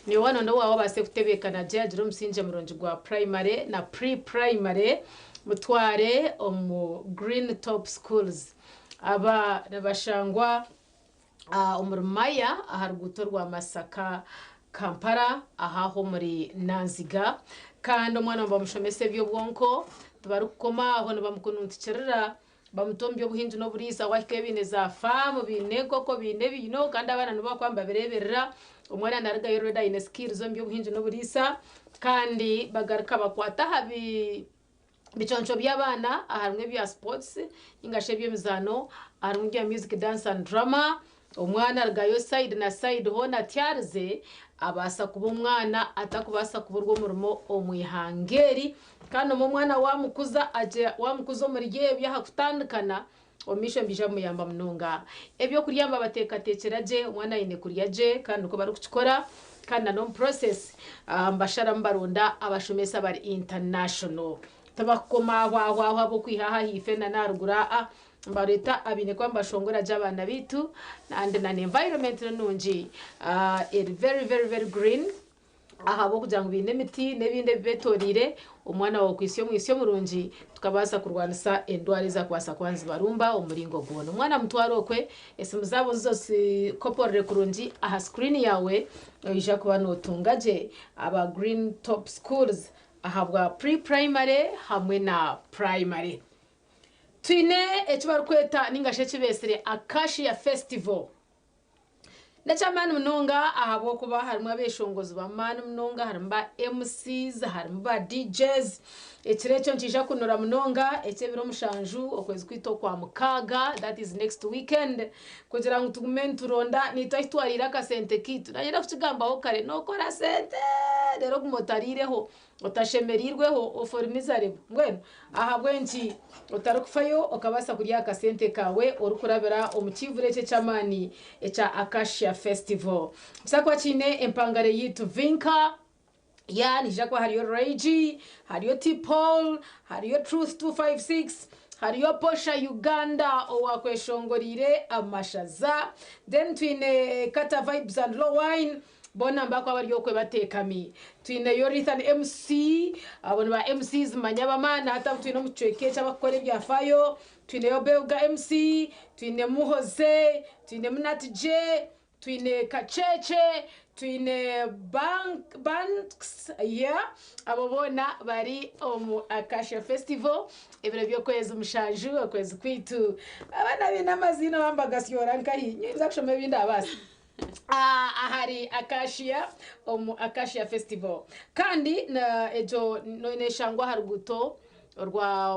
Niiwe waanonda owaawe abaase kutebeekana gye agire omusingye murungi gwa purayimare na pre-primary, mutware omu Green Top Schools. Aba nibashangwa omuri Maya aha ruguuto rwa Masaka Kampala aha omuri Nanziga. Kandi omwana nibamushomesa eby'obwonko, tibarikukoma aho nibamukununtukirira bamuta omu by'obuhingi n'oburiisa wahika baine za faamu baine enkoko baine ebiino kandi abaana nibo barikuba nibabireeberera. Omwana narugayo already aine skills omu by'obuhingi n'oburiisa kandi bagaruka bakwata aha bi biconco by'abaana harimu ebya sports ninga shi eby'emizaano harimu ebya music dance and drama. Omwana arugayo side na side hoona atyarize abaasa kuba omwana atakubaasa kuburwa omurimo omu ihanga eri. Kandi omwe omwana wamukuza agye wamukuza omuri ebyo aha kutandikana omu maisho nibiija kumuyamba munonga. Ebyokurya nibabateekateekyera gye, omwana aine kurya gye kandi nikwo barikukikora kandi na n'omu process nibasharamu baronda abashomesa abari international. Tibakukoma aho aho aho ab'okwiha aha ahaifo na n'aharuguru aa nibareeta abaine kuba nibashongora gye abaana baitu and na n'environment ni nungi eri very very very green ahabw'okugira ngu baine emiti n'ebindi ebibetoreire omwana waawe kwitsya omwitsyo murungi tukabaasa kurwanisa endwara ezakubaasa kuba nizibarumba omu muringo gwona. Omwana mutware okwe, esimu zaabo nizo zikoporore kurungi aha screen yaawe noija kuba nootunga gye aba Green Top Schools ahabwa pre-primary hamwe na primary. Twine eki barikweta ninga shi eki beetsire Acacia Festival. N'eky'amaani munonga ahabw'okuba harimu abeeshongozi b'amaani munonga, harimu ba MCs, harimu ba DJs. Ekiro ekyo nikiija kunura munonga eky'ebiro 7 okwezi kwaitu okwa mukaaga, that is next weekend, kugira ngu tugume nituronda naitwe ahu twariire akasente kaitu. Nanyenda kukigambaho kare, nookora sente reero ogume otariireho, otashemereirweho, ofe ori miserable. Mbwenu ahabw'enki otarikufayo okabaasa kurya aha kasente kaawe orikurabira omu kiivuro eki eky'amaani ekya Acacia Festival. Nikibaasa kuba kiine empangare yaitu Vinka, ya nihaija kuba hariyo Ray G, hariyo T Paul, hariyo Truth 256, hariyo Posha Uganda owakweshongoreire amashaza, then twine Kata Vibes and Low Wine, boona nibakuba bari okwe bateekami. Twineyo Rithan MC, abo ni ba MCs manya ab'amaani hati abu twine omu kicweka eki abakukora ebyafaayo. Twineyo Belga MC, twine Muhoze, twine Munat J, twine Kacece, twine Bank, Banks, yeah. Abo boona bari omu Acacia Festival ebiro by'okwezi 7 okwezi kwaitu. Abaana baine amaziina bambagasyora nkahi, nyinza kushoma ebindi abaasa. Ahari Acacia omu Acacia Festival. Kandi na egyo neshangwa aha ruguuto rwa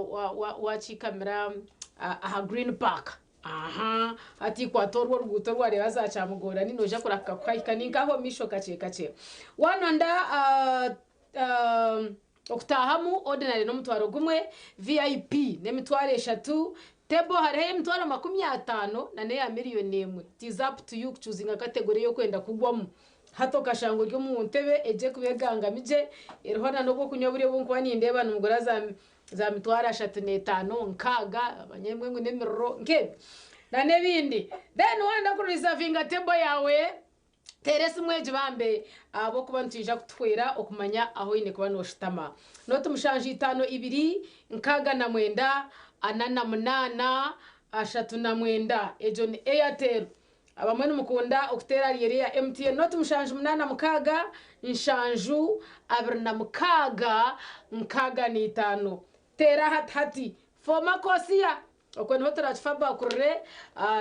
wakiikamira aha Green Park. Aha, hati kwata orwo oruguuto orwareeba za Kyamugorani noija kurahika kuhahika ni nk'aho omu maisho kakye kakye. Wanonda okutaahamu ordinary n'omutwaro gumwe, VIP n'emitwaro 3, table hariho ey'emitwaro 50 na n'eya miliyoni 1. It is up to you kuchoosinga category ei orikwenda kugwamu. Hati okashanga ori omu ntebe egyo erikuba egangami gye, eriho na n'obwokunywa buriya obu ndikuba nindeeba nibugura za mitwaro 35, 60, manya ebimwe ngu n'emiriro nk'ebyo na n'ebindi. Then waayenda kureservinga table yaawe. Teera esimu egi bambe ahabw'okuba nitwija kutuhwera okumanya ahu oine kuba nooshutama. Nooti mushanju itaano ibiri 69 48 39. Egyo ni Airtel. Abamwe nimukunda okuteera ahari eri eya MTN. Nooti mushanju munaana mukaaga nshanju 26 65. Teera hati hati. Fooma Kosiya! Okwo niho turakifabakurire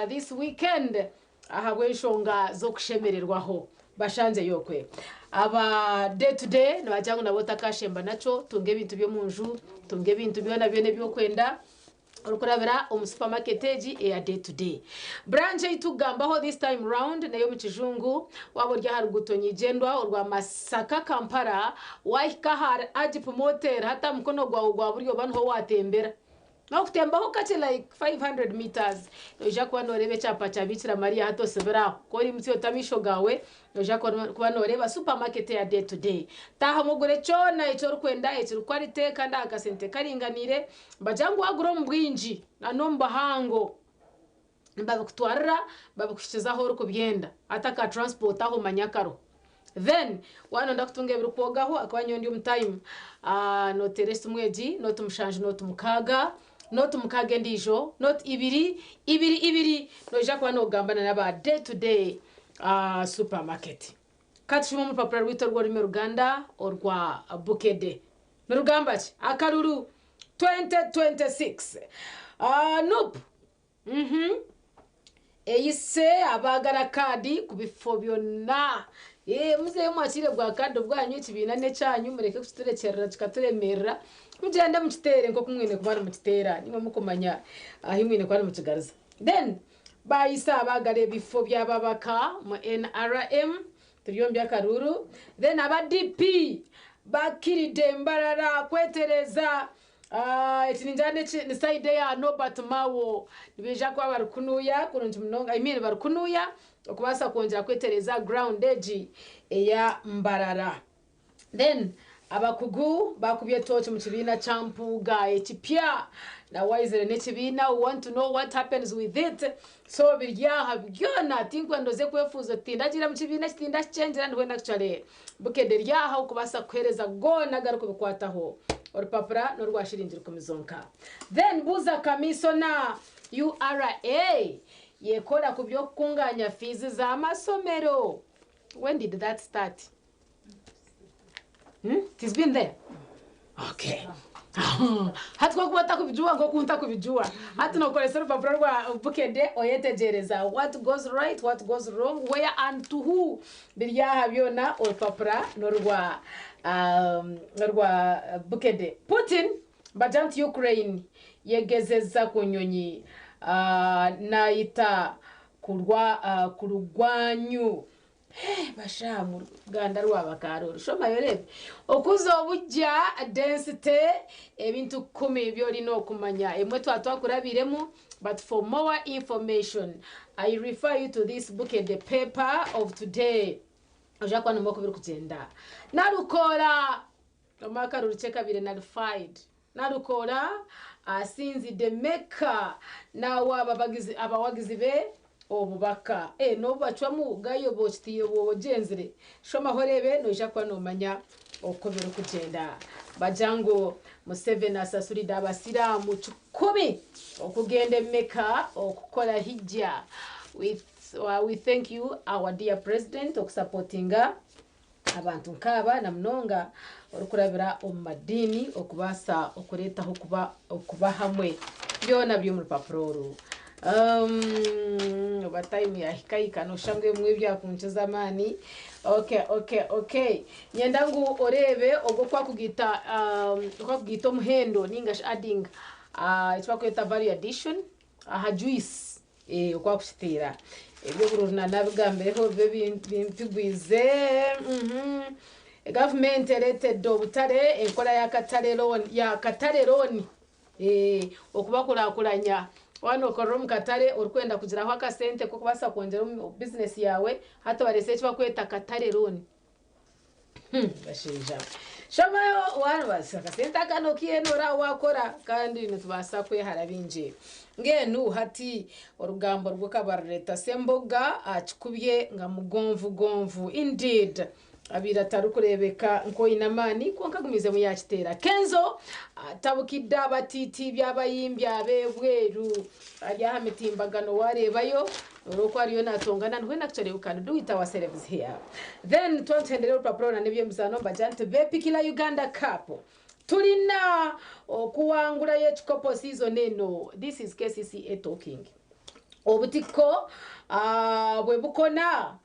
this weekend ahabw'enshonga z'okushemererwaho. Bashangyeyo okwe. Aba day to day nibagira ngu nabo otakashemba nakyo, tunga ebintu by'omunju, tunga ebintu byona byona ebi orikwenda orikurabira omu supermarket egi eya day to day. Branch ei turikugambaho this time round n'ey'omu Kijungu, waaba ori aha ruguuto nyigyendwa orwa Masaka Kampala, waahika ahari Agip Motel hati aha mukono gwawe gwa buryo oba niho waatembera. N'okutembaho kakye like 500 metres noija kuba noreeba ekyapa kya Bikira Maria hati osibire aho. Ku orimutsya oti amaisho gaawe noija kuba noreeba supermarket eya day to day. Taahamu ogure kyona eki orikwenda ekiri quality kandi aha kasente karinganiire. Nibagira ngu wagura omu bwingi na n'omu buhango nibabikutwarira babikuhikiza ahu orikubyenda hati aka transport aho manya kariho. Then waaba noyenda kutunga ebirikwogaho ahakuba nyowe ndi omu time noteera esimu egi nooti mushanju nooti mukaaga nooti mukaaga endiijo nooti ibiri ibiri ibiri noija kuba nogamba na n'aba day to day supermarket. Ka tushome omu rupapura rwaitu orw'orurimi oruganda orwa Bukedde. Nirugamba ki? Akaruru 2026 Nup Uhmm eyise abaagara kaadi kubifo byonna. Eeh muzeyo mwakiire bwa kaadi bwanyu ekibiina n'ekyanyu mureke kukiturekyerera kikaturemerera mugyende mukiteere nk'oku mwine kuba nimukiteera nimwe mukumanya ahu mwine kuba nimukigariza. Then bayise abaagara ebifo by'ababaka mu nrm turi omu by'akaruuru then aba DP bakiride Mbarara kwetereza Eki ningira ni side eya Norbert Mao. Nibaija kuba bari kunuya kurungi munonga, I mean bari kunuya okubaasa kwongyera kwetereeza ground egi eya Mbarara. Then abakugu bakubye tooki omu kibiina kya Mpuuga ekipya na waizire n'ekibiina we want to know what happens with it so biri aha byona tinkwenda oze kwefuuza oti tindagiire mu kibiina eki tindakikyengyera ndi weena actually Bukedde eri aha okubaasa kukuheereza goona agarikubikwataho. Orupapura n'orwa shiringi rukumi zonka. Then buuza Kamisona, URA yekora ku by'okukunganya fiizi z'amasomero? When did that start? Hmm? It has been there? Okay. Hati kwakuba otakubijuwa nk'oku ntakubijuwa, hati nokoresa orupapura rwa Bukedde oyetegyereza what goes right, what goes wrong, where and to who. Biri aha byona orupapura n'orwa orwa Bukedde. Putin bagira nti Ukraine yegezeza ku nyonyi nayita kurwa kurugwanyu. Basha mu Ruganda rwaba karooro. Shomayo oreebe. Okuza obugya, density, ebintu kumi ebi orine okumanya. Ebimwe twaba twakurabiiremu but for more information I refer you to this book and the paper of today. Oija kuba noomanya oku birikugyenda. Narukoora omu akaruru kye kabaire nullified. Nalukoola asinzidde Mecca n'awa abawagizi be obubaka. N'obu bacwamu gayo bwoba ogyenzire, shomaho oreebe noija kuba nomanya oku birikugyenda. Bagira ngu Museveni asasuride abasiraamu kikumi okugenda e Mecca okukora Hijja. We thank you our dear president okusapotinga Abantu nk'aba na munonga orikurabira omu madiini okubaasa okureetaho okuba okuba hamwe. Byona biri omu rupapura oru. Um, oba time yahika hika noshusha ngu ebimwe byakunkiza amaani. Okay, okay, okay. Nyenda ngu oreebe ogwo oku akugiita um, oku akugiita omuhendo ninga shi adding uh, eki bakweta value addition aha juice. Eeh oku akukiteera. Eby'obururu nanabigambireho bibe bimpigwize. Gavumenti ereetedde obutare enkora ya katare loan ya katare loan okubakurakuranya. Waaba nookorera omu katare orikwenda kugiraho akasente k'okubaasa kwongyera omu bizinesi yaawe, hati bareetsire eki barikweta katare loan. Bashaija shomayo warubasa akasente aka nokihenura wakora kandi nitubaasa kwehara bingi. Mbwenu hati orugambo rwo kabarureta Semboga akikubye nga mugonvugonvu indeed abaire atarikureebeka nk'oine amaani kwonka agumiizemu yaakiteera. Kenzo atabukidde abatiitiibya abayimbi ab'ebweru ari aha mitimbagano waareebayo noreeba oku ariyo naatongana and when actually we can do it ourselves here. Then twaba nituhendera orupapura oru n'eby'emizaano nibagira nti Beepikira Uganda Cup turina okuwangurayo ekikopo season eno this is KCCA talking. Obutiko bwe bukona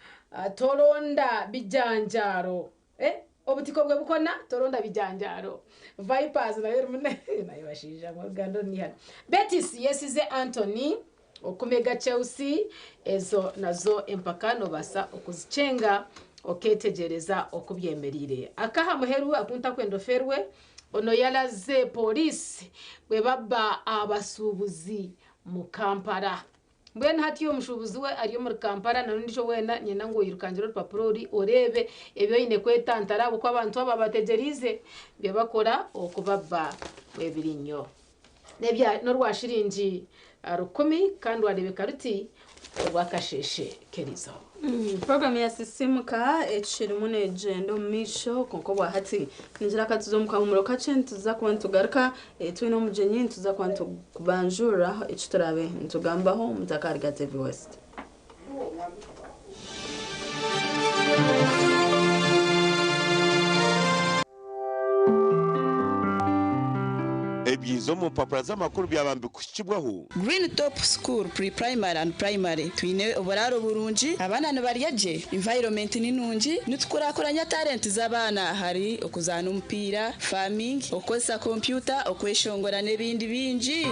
toronda bijanjaaro. Obutiko bwe bukona toronda bijanjaaro. Vipers nayo erimu nayo bashaija mwe oruganda oru n'eihano. Betis yesize Antony okumega Chelsea. Ezo nazo empaka nobaasa okuzikyenga okeetegyereza oku byemereire. Ak'aha muheru aku ntakwenda oferwe, ono yaraze pooriisi bwe babba abashuubuzi mu Kampala. Mbwenu hati omushuubuzi we ari omuri Kampala na n'ondiijo weena niinyenda ngu oirukangire orupapura oru oreebe ebi oine kwetantara ahabw'okuba abantu aba bategyereize byabakora okubabba ebiriinyo. N'orwa shiringi rukumi kandi rwareebeka ruti orw'akasheeshe k'erizooba. Puroguramu ya Sisiimuka ekirimu neegyenda omu maisho kwonka obwa hati ningira ka tuze omu kahumuro kakye nituza kuba nitugaruka twine omugyenyi nituza kuba nitubanjurira eki turaabe nitugambaho mutakaariga TV West. Ebyiza omu mpapura z'amakuru byaba nibikuhikibwaho. Green Top School Pre-Primary and Primary Twine oburaaro burungi, abaana nibarya gye, environment ni nungi, nitukurakuranya talent z'abaana ahari okuzaana omupiira, farming, okukozesa kompyuta, okweshongora n'ebindi bingi.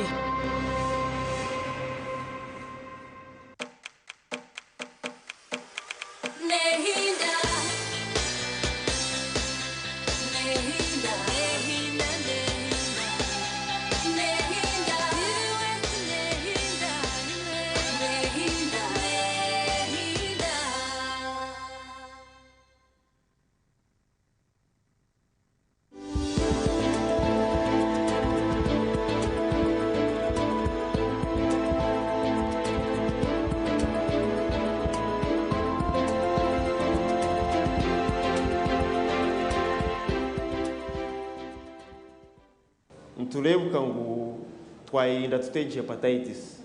Nitureebuka ngu twayerinda tuta egi hepatitis?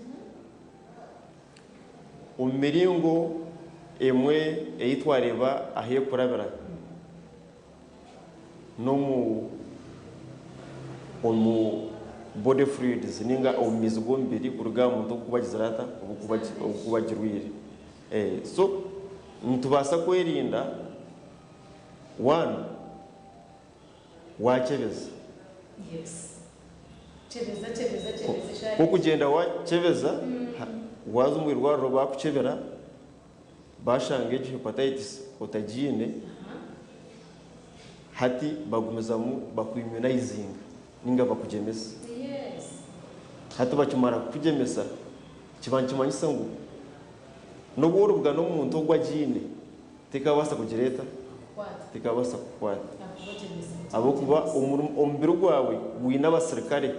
Omu miringo emwe ei twareeba ahu erikurabira n'omu omu body fluids ninga omu maizi g'omubiri kuruga aha muntu orikuba agizire ata? Orikuba agirwaire. So nitubaasa kwerinda one Waakyebeza. Ku okugyenda waakyebeza, waaza omu irwariro baakukyebera, baashanga egyo hepatitis otagiine, hati bagumizamu baku-immunizinga nainga bakugyemesa. Hati bakimara kukugyemesa, kiba nikimanyisa ngu n'obu oribugana omuntu ogwo agiine, Tekabaasa kugira eta? Tekabaasa kukukwata. Ahabw'okuba omubiri gwawe gwine abasirikare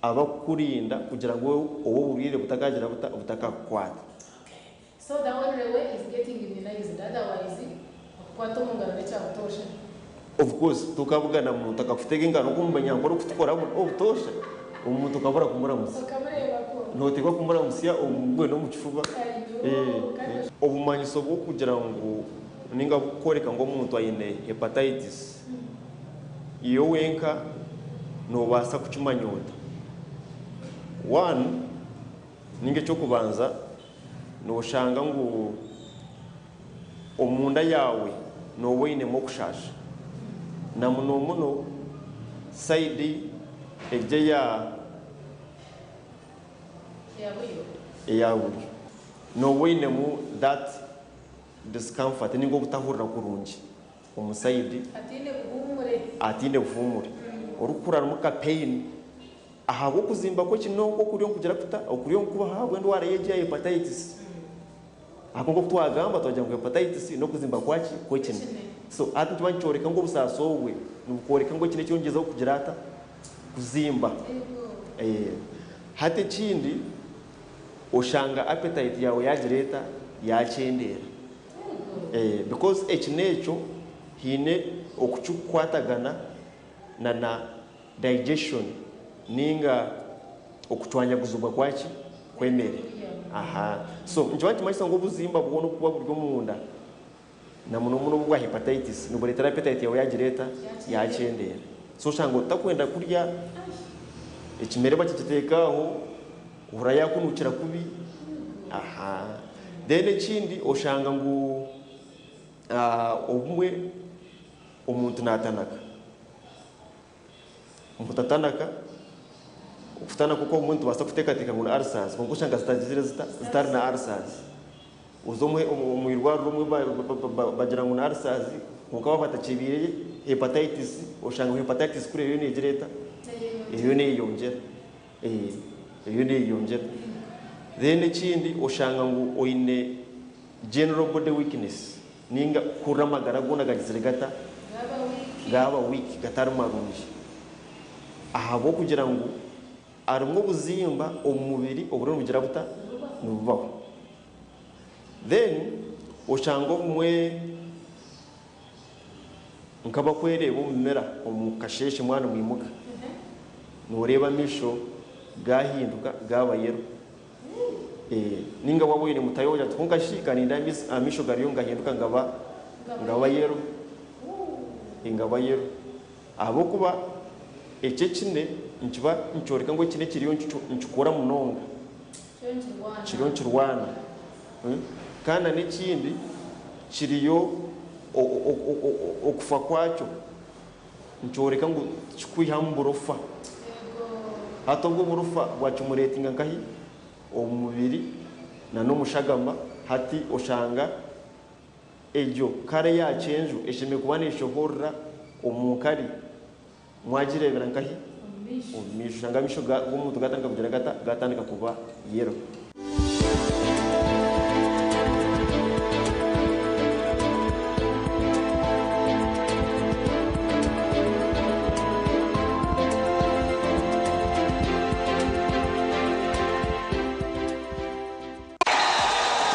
abakukurinda kugira ngu obu oburwaire butakagira buta? Butakakukwata. Of course tokabugana muntu akakutega engaro nk'omu banyankore oku tukora obutoosha, omuntu okabura kumuramutsya. Nooteekwa kumuramutsya omugwe n'omu kifuba. Obumanyiso bw'okugira ngu ninga bukworeka ngu omuntu aine hepatitis, iwe wenka noobaasa kukimanya ota? One, ninga eky'okubanza, nooshanga ngu omunda yaawe nooba oinemu okushaasha. Na muno muno sayidi egi eya. Eya buryo. Nooba oinemu that discomfort ninga obutahurira kurungi omu sayidi. Hataine buhuumure. Orikuhurira harimu ka pain ahabw'okuzimba kw'ekinonko okuriyo nikugira kuta? Okuriyo nikubaho ahabw'endwara egi eya hepatitis. Aho nk'oku twagamba twagira ngu hepatitis n'okuzimba kwaki kw'ekine. So hati nikiba nikyoreka ngu obusaasi obwe nibukworeka ngu ekine kyongyezeho kugira ata kuzimba. Hati ekindi oshanga appetite yaawe yagira eta yakyendeera. Because ekine ekyo haine oku kikukwatagana na na digestion ninga okucwanyaguzibwa kwaki kw'emere. Aha so nikiba nikimanyisa ngu obuzimba bwona obukuba buri omunda na muno muno obu obwa hepatitis nibureetera appetite yaawe yagira eta yakyendeera. So oshanga otakwenda kurya ekimere bakikiteeka aho ohurira yakunukira kubi aha. Then ekindi oshanga ngu obumwe omuntu natanaka. Omuntu atanaka, okutanaka okwo obumwe nitubaasa kuteekateeka ngu ni ulcers kwonka oshanga zitagizire zita? Zitari na ulcers. Oza omu irwariro omwe bagira ngu ni ulcers kwonka baaba batakyebiire hepatitis, oshanga ngu hepatitis kuri eriyo neegira eta? Eriyo neeyeyongyera. Eriyo neeyeyongyera. Then ekindi oshanga ngu oine general body weakness ninga kuhurira amagara goona gagizire gata? Gaaba weak, gatari marungi. Ahabw'okugira ngu harimu obuzimba omu mubiri oburiyo nibugira buta? Nibubaho. Then oshanga obumwe nk'abakwereeba omu mirror omu kasheeshe mwaba nimwimuka, nooreeba amaisho gaahinduka gaaba yellow. Ninga waaba oine mutaahi waawe ogira oti kwonka shi ka ninde amaisho gariyo nigahinduka ngaba ngaba yellow, ngaba yellow. Ahabw'okuba eki ekine nikiba nikyoreka ngu ekine kiriyo nikikora munonga, kiriyo nikirwana. Kandi na n'ekindi kiriyo okufa kwakyo nikyoreka ngu tikikwihamu burofa. Hati obwo oburofa bwakimureetinga nkahi? Omu mubiri na n'omushagama. Hati oshanga egyo kara eya kyenju eshemereire kuba neshohorera omu nkari mwagireebera nkahi? Omu maisho. Oshanga amaisho g'omuntu gatandika kugira gata? Gatandika kuba yellow.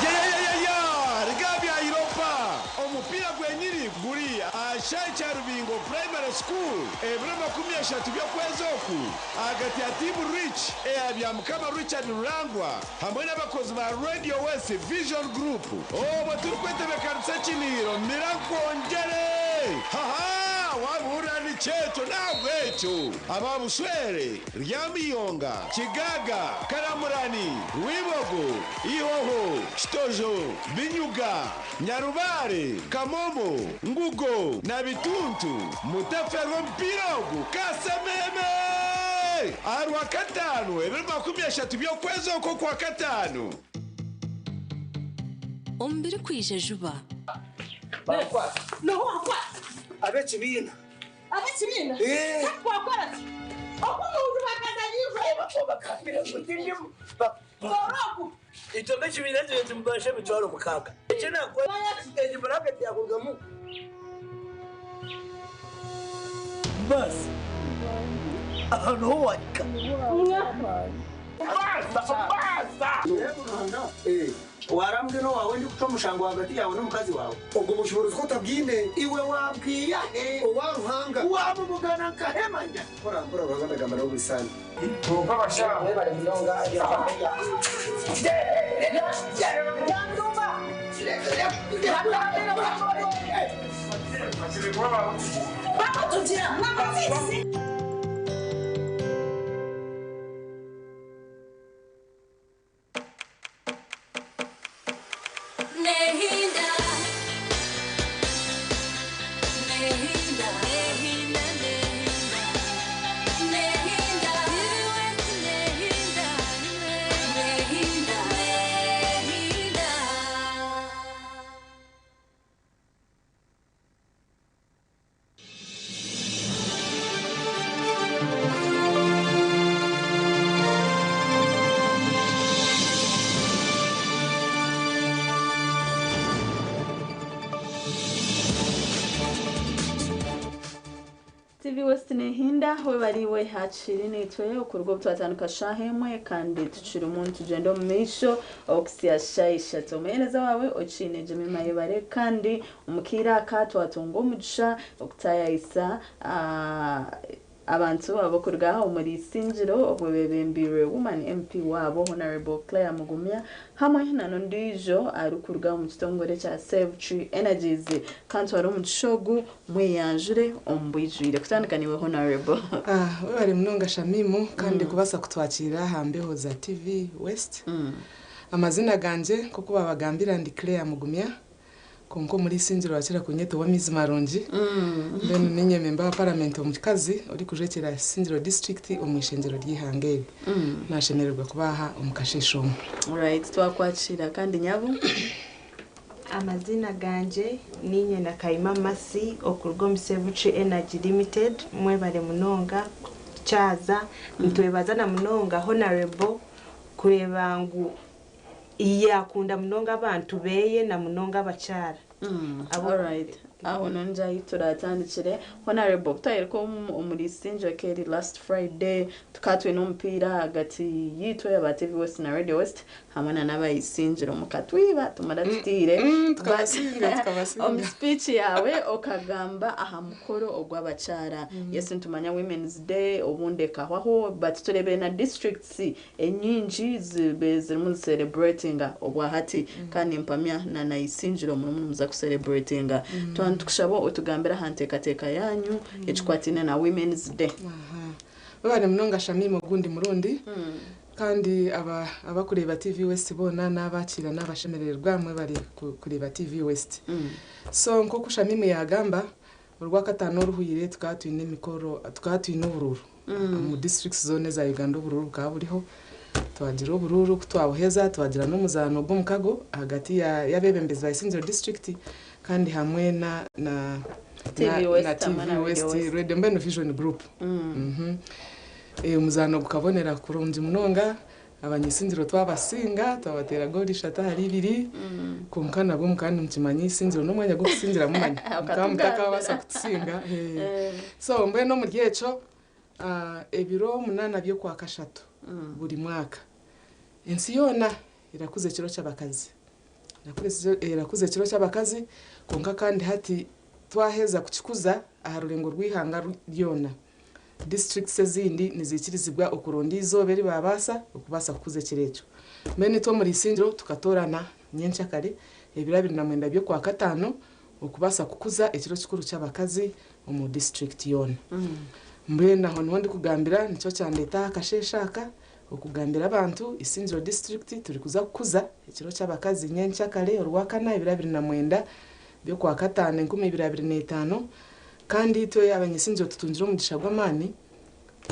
Yayayayaya! Riga bya Europa! Omupiira gwenyini guri aha kishaayi kya Rubingo Primary School ebiro 30 by'okwezi oku ahagati ya tiimu Rich eya Byamukama Richard Rurangwa hamwe n'abakozi ba Radio West Vision Group obwo turikwetebekanisa ekiniiro mira nkwongyere! Haha! Wabuhurira nikyo ekyo n'ahabw'ekyo aba Buswere, Ryamiyonga, Kigaga, Karamurani, Rwibogo, Ihoho, Kitojo, Binyuga, Nyarubare, Kamomo, Ngugo na Bituntu mutaferwa omupiira ogu kasememe! Aha Rwakataano ebiro 30 by'okwezi oku Okwakataano. Omu birikwija juba. Ab'ekibiina. Ab'ekibiina? Eh. Hati twakora ki? Oku omuntu bakazanyirwe. Bakambira ngu tindimu. Oroku. Itwe nk'ekibiina turi tumubasha 60,000. Eki nakora egi buraketi yakurugamu. Basi. Aha niho wahika. Warambwe n'owawe ndikucwa omushango hagati yawe n'omukazi wawe. Obwo bushoboorozi ku otabwine. Iwe wabwiya he? Owa Ruhanga. Wamubugana nkahemanya. Mpora mpora Ruhanga ndagamba nawe buri saana. Bakutugira mwamazizi. Nehinda, nehinda, nehinda, nehinda, nehinda, nehinda, nehinda. TV West nehinda webariwe hakiri nitwe okuruga obu twatandika shaaha emwe kandi tukirimu nitugyenda omu maisho okusya shaaha ishatu omuheereza waawe okiine Jemima Yebare kandi omu kaire aka twatunga omugisha okutayayisa abantu abarikuruga omuri Isingiro obwo bebembeirwe Woman MP waabo Honourable Claire Mugumya hamwe na n'ondiijo arikuruga omu kitongore kya Save Tree Energies. Kantware omugisha ogu mweyanjure omu bwijwire. Kutandika naiwe Honourable. Webare munonga Shamimu kandi kubaasa kutwakiira aha mbeho za TV West. Amazina gangye nk'oku babagambira ndi Claire Mugumya kwonka omuri Isingiro bakira kunyeta ow'amaizi marungi. Mbwenu niinye memba wa paramenti omukazi orikujwekyera Isingiro disiturikiti omu ishengyero ry'eihanga eri. Nashemererwa kuba aha omu kasheeshe omu. Right, twakwakiira kandi nyabo. Amaziina gangye niinye Nakayima Mercy okuruga omu Save Tree Energy Limited. Mwebare munonga kutukyaza. Nitwebaza na munonga Honourable kureeba ngu yaakunda munonga abantu beeye na munonga abakyara. Alright. Aho nonja ahi turatandikire. Honourable, twaheruka omuri Isingiro eri last Friday, tukaba twine omupiira ahagati yitu aba TV West na Radio West hamwe na n'aba Isingiro mukatwiba tumara tutiire. Tukabasinga, tukabasinga. Omu speech yawe okagamba aha mukoro ogw'abakyara. Yes, nitumanya Women's Day obundi ekahwaho, but tureebire na districts enyingi zibe zirimu zicelebratinga obwahati kandi nimpamya na na Isingiro murimu nimuza kucelebratinga. Twaba nitukushaba otugambire aha nteekateeka yanyu ekikwataine na Women's Day. Webare munonga Shamim ogundi murundi kandi aba abakureeba TV West boona n'abakiira n'abashemererwa mwebare kureeba TV West. So nk'oku Shamim yagamba orwakataano oruhwire tukaba twine emikoro tukaba twine oburuuru omu districts zoona eza Uganda oburuuru bukaba buriho twagira oburuuru ku twabuheza twagira n'omuzaano gw'omukago ahagati y'abeebembezi ba Isingiro district kandi hamwe na na TV na, West na hamwe na TV Radio West West. Radio mbwenu Vision Group. Omuzaano gukabonera kurungi munonga abanyisingiro twabasinga twabateera goolo ishatu ahari ibiri kwonka nabwo mukaba nimukimanya Isingiro n'omwanya gw'okusingira mumanya mukaba mutakabaasa kutusinga. So mbwenu omuri ekyo ebiro 8 by'okwakashatu buri mwaka ensi yoona erakuza ekiro ky'abakazi erakuza ekiro ky'abakazi kwonka kandi hati twaheza kukikuza aha rurengo rw'eihanga ryona. Districts ezindi niziikirizibwa okuronda eizooba eri babaasa okubaasa kukuza ekiro ekyo. Mbwenu itwe omuri Isingiro tukatoorana nyenkyakare ebiro 29 by'okwakataano okubaasa kukuza ekiro kikuru ky'abakazi omu district yoona. Mbwenu aho niho ndikugambira nikyo kyandeeta aha kasheeshe aka okugambira abantu Isingiro district turikuza kukuza ekiro ky'abakazi nyenkyakare orwakana ebiro 29 by'okwakataano 2025 kandi itwe abanyisingiro tutungire omugisha gw'amaani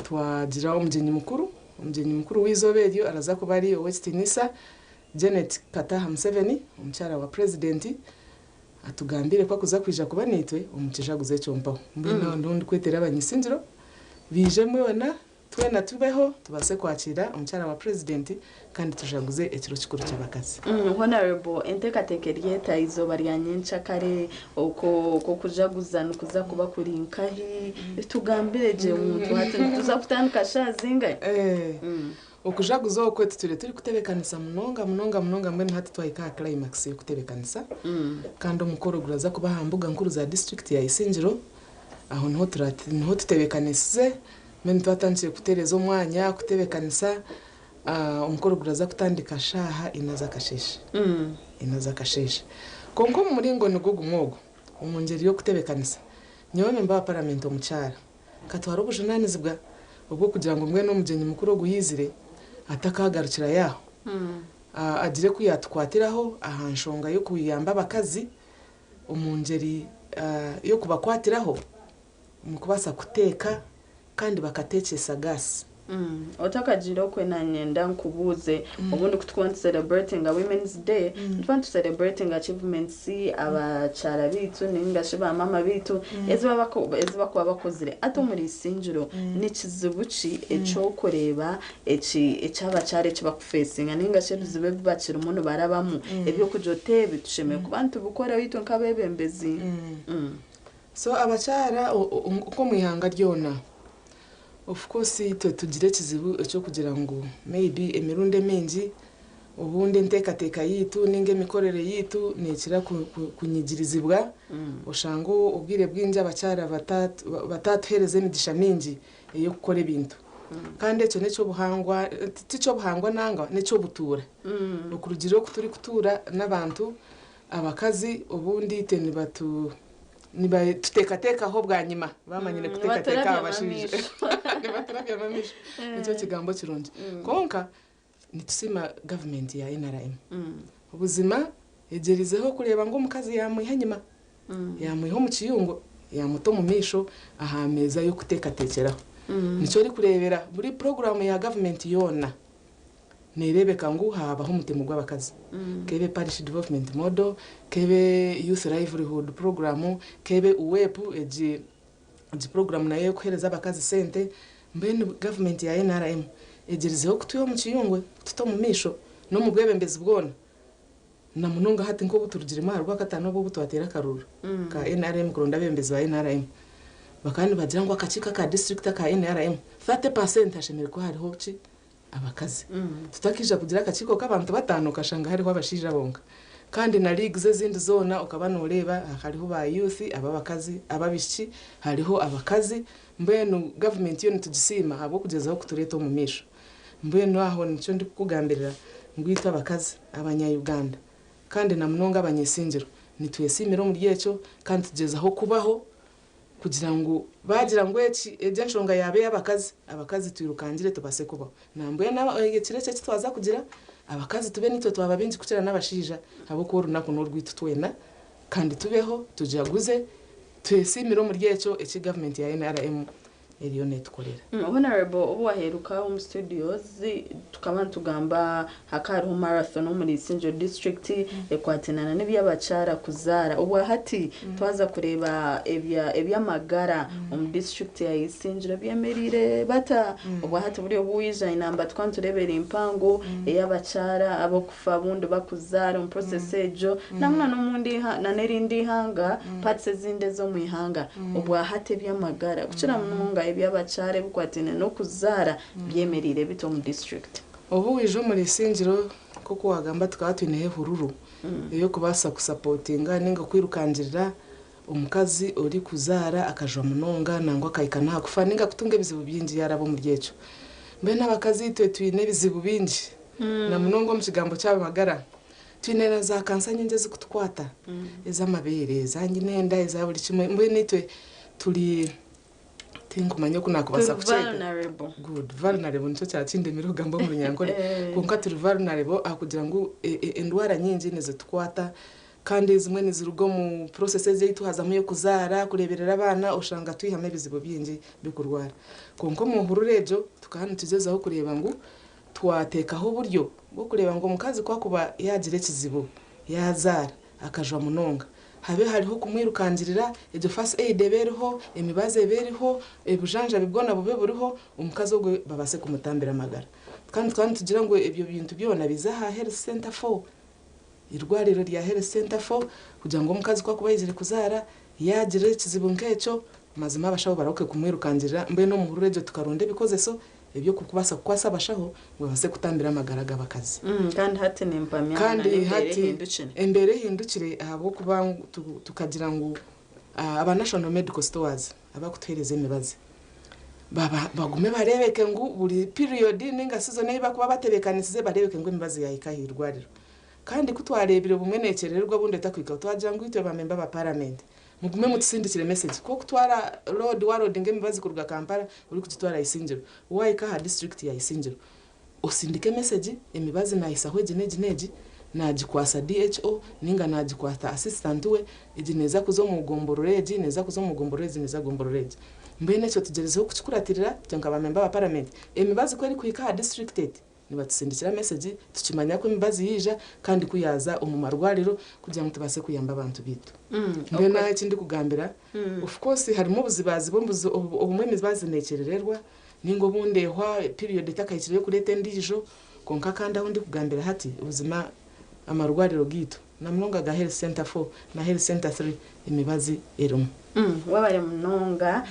twagira omugyenyi mukuru w'eizooba eryo araza kuba ari ow'ekitiinisa Janet Kataha Museveni omukyara wa purezidenti atugambire ku akuza kwija kuba naitwe omu kijaguzo ekyo mpaho. Mbwenu aho niho ndikwetera abanyisingiro baije mwena twena tubeho tubaase kwakira omukyara wa purezidenti kandi tujaguze ekiro kikuru ky'abakazi. Honourable, enteekateeka eri eta izooba rya nyenkyakare okwo kujaguza nikuza kuba kuri nkahi tugambire gye omuntu hati nituza kutandika shaaha zingahi? Okujaguza okwo tutwire turi kutebeekanisa munonga munonga munonga mbwenu hati twahika aha climax y'okutebeekanisa kandi omukoro guraza kuba aha mbuga nkuru za district ya Isingiro aho niho tutebeekanisize mbwenu twatandikire kuteereza omwanya kutebeekanisa omukoro guraza kutandika shaaha ina z'akasheeshe ina z'akasheeshe kwonka omu muringo nigwo gumwe ogwo omu ngyeri y'okutebeekanisa nyowe memba wa paramenti omukyara katwara obujunaanizibwa obw'okugira ngu mbwenu omugyenyi mukuru ogu yaizire atakagarukira yaaho agire ku yatukwatiraho aha nshonga y'okuyamba abakazi omu ngyeri y'okubakwatiraho omu kubaasa kuteeka kandi bakateekyesa gaasi. Otakagira okwe nanyenda nkubuuze obundi kutukuba nitucelebratinga Women's Day nituba nitucelebratinga achievements abakyara biitu ninga shi bamama biitu ezi bakuba bakozire ate omuri Isingiro nikizibu ki ekyokureeba ekyabakyara eki bakufeesinga ninga shi ebizibu ebi bakirimu nibarabamu ebyokugira oti ebi tushemereire kuba nitubikora itwe nk'abeebembezi. So abakyara nk'omu ihanga ryona, of course itwe tugira ekizibu eky'okugira ngu maybe emirundi emingi obundi enteekateeka yaitu ninga emikorere yaitu neekira kunyigirizibwa, oshanga obwire bwingi abakyara batatuheereza emigisha mingi ey'okukora ebintu. Kandi ekyo n'eky'obuhangwa, tiky'obuhangwa nangwa n'eky'obutuura. Okurugiirira oku turikutuura n'abantu, abakazi obundi itwe nibatu nibatuteekateekaho bwanyima bamanyire kuteekateeka aha bashaija. Nibaturabyamu amaisho. Nikyo kigambo kirungi. Kwonka nitusiima gavumenti ya NRM. Buzima egyerizeho kureeba ngu omukazi yaamwiha enyima, yaamwiha omu kiyungu yaamuta omu maisho aha meeza y'okuteekateekyeraho. Nikyo orikureebera buri puroguraamu ya gavumenti yoona neereebeka ngu haabaho omutemu gw'abakazi. K'ebe Parish Development Model, k'ebe Youth Livelihood Program, k'ebe UWEP egi Egi puroguramu nayo ey'okuheereza abakazi sente, mbwenu gavumenti ya nrm egyerizeho kutwiha omu kiyungu kututa omu maisho n'omu bwebembezi bwona na munonga hati nk'obu turugiremu aha Rwakataano obu obu twateera akaruuru ka nrm kuronda abeebembezi ba nrm bakaba nibagira ngu akakiiko aka disiturikiti aka nrm 30% hashemereire kuba hariho ki? Abakazi. Tutakiija kugira akakiiko k'abantu bataano okashanga hariho abashaija bonka. Kandi na leagues ezindi zoona okaba noreeba hariho ba youth ab'abakazi, ab'abaishiki hariho abakazi, mbwenu gavumenti yo nitugisiima ahabw'okugyezaho kutureeta omu maisho. Mbwenu aho nikyo ndikukugambirira ngu itwe abakazi abanya Uganda kandi na munonga abanyesingiro nitwesiimira omuri ekyo kandi tugyezaho kubaho kugira ngu baagira ngu eki egyo enshonga yaaba ey'abakazi, abakazi twirukangire tubaase kubaho. Nambwenu ekiro ekyo eki twaza kugira, abakazi tube nitwe twaba baingi kukira n'abashaija ahabw'okuba orunaku n'orwaitu twena kandi tubeho, tujaguze, twesiimire omuri ekyo eki gavumenti ya nrm eriyo neetukorera. Honourable obu waheeruka omu studios tukaba nitugamba hakaba hariho marathon omuri Isingiro district ekwatinana n'eby'abakyara kuzaara. Obwahati twaza kureeba eby'amagara omu district ya Isingiro byemereire bata? Obwahati buri obu waija inamba tukaba nitureeba eri mpango ey'abakyara ab'okufa obundi bakuzaara omu process egyo nangwa na n'erindi ihanga parts ezindi ez'omu ihanga. Obwahati eby'amagara kukira munonga eby'abakyara ebikwataine n'okuzaara byemereire bita omu disiturikiti? Obu waija omuri Isingiro nk'oku waagamba tukaba twineho ehururu ey'okubaasa kusapotinga nainga kwirukangirira omukazi orikuzaara akajwa munonga nangwa akahika n'aha kufa nainga kutunga ebizibu bingi yaaraba omuri ekyo. Mbwenu abakazi itwe twine ebizibu bingi na munonga omu kigambo ky'amagara. Twine na za kansa nyingi ezikutukwata, ez'amabeere, eza nyinenda, eza buri kimwe, mbwenu itwe turi tinkumanya oku nakubaasa Turi kukyeta. vulnerable. Good, vulnerable nikyo kyakindemire kugamba omu Runyankore. Kwonka turi vulnerable ahakugira ngu endwara nyingi nizitukwata kandi ezimwe niziruga omu process ezi ei tuhazamu ey'okuzaara, kureeberera abaana oshanga twihamu ebizibu bingi by'okurwara. Kwonka omu hururu egyo tukaba nitugyezaho kureeba ngu Twateekaho oburyo bw'okureeba ngu omukazi ku akuba yaagira ekizibu, yaazaara, akajwa munonga, habe hariho okumwirukangirira, egyo first aid ebe eriho, emibazi ebe eriho, obujanjabi bwona bube buriho, omukazi ogwo babaase kumutambira amagara. Kandi tukaba nitugira ngu ebyo bintu byona bize aha Health Centre for. Eirwariro rya Health Centre for kugira ngu omukazi ku akuba aizire kuzaara, yaagira ekizibu nk'ekyo, mazima abashaho barahuke kumwirukangirira, mbwenu omu hururu egyo tukaronda ebikozeso eby'okubaasa kukwasa abashaho ngu babaase kutambira amagara g'abakazi. Kandi hati nimpamya ngu Kandi n'embeera hati ehindukire. embeera ehindukire ahabw'okuba tukagira ngu aba National Medical Stores abarikutuheereza emibazi baba bagume bareebeke ngu buri period ninga season ei barikuba batebeekanisize bareebeke ngu emibazi yaahika aha irwariro. Kandi ku twareebire obumwe neekyerererwa obundi etakuhikaho twagira ngu itwe bamemba ba paramenti mugume mutusindikire message ku okutwara load waloadinga emibazi kuruga Kampala orikugitwara Isingiro waahika aha disiturikiti ya Isingiro osindike message emibazi naahisaho egi n'egi n'egi naagikwasa DHO ninga naagikwata assistant we egi neeza kuza omu gomborora egi neeza kuza omu gomborora egi neeza gomborora egi mbwenu ekyo tugyerezeho kukikuratirira itwe nka bamemba ba paramenti emibazi ku erikuhika aha disiturikiti eti Nibatusindikira mesegi tukimanya ku emibazi yaija kandi ku yaaza omu marwariro kugira ngu tubaase kuyamba abantu baitu. Mbwenu aha eki ndikugambira, of course harimu obuzibaziba obumwe emibazi neekyerererwa nainga obundi ehwa period etakahikire y'okureeta endiijo kwonka kandi ahu ndikugambira hati buzima amarwariro gaitu. Na munonga aga Health Centre 4 na Health Centre 3 emibazi erimu. Webare munonga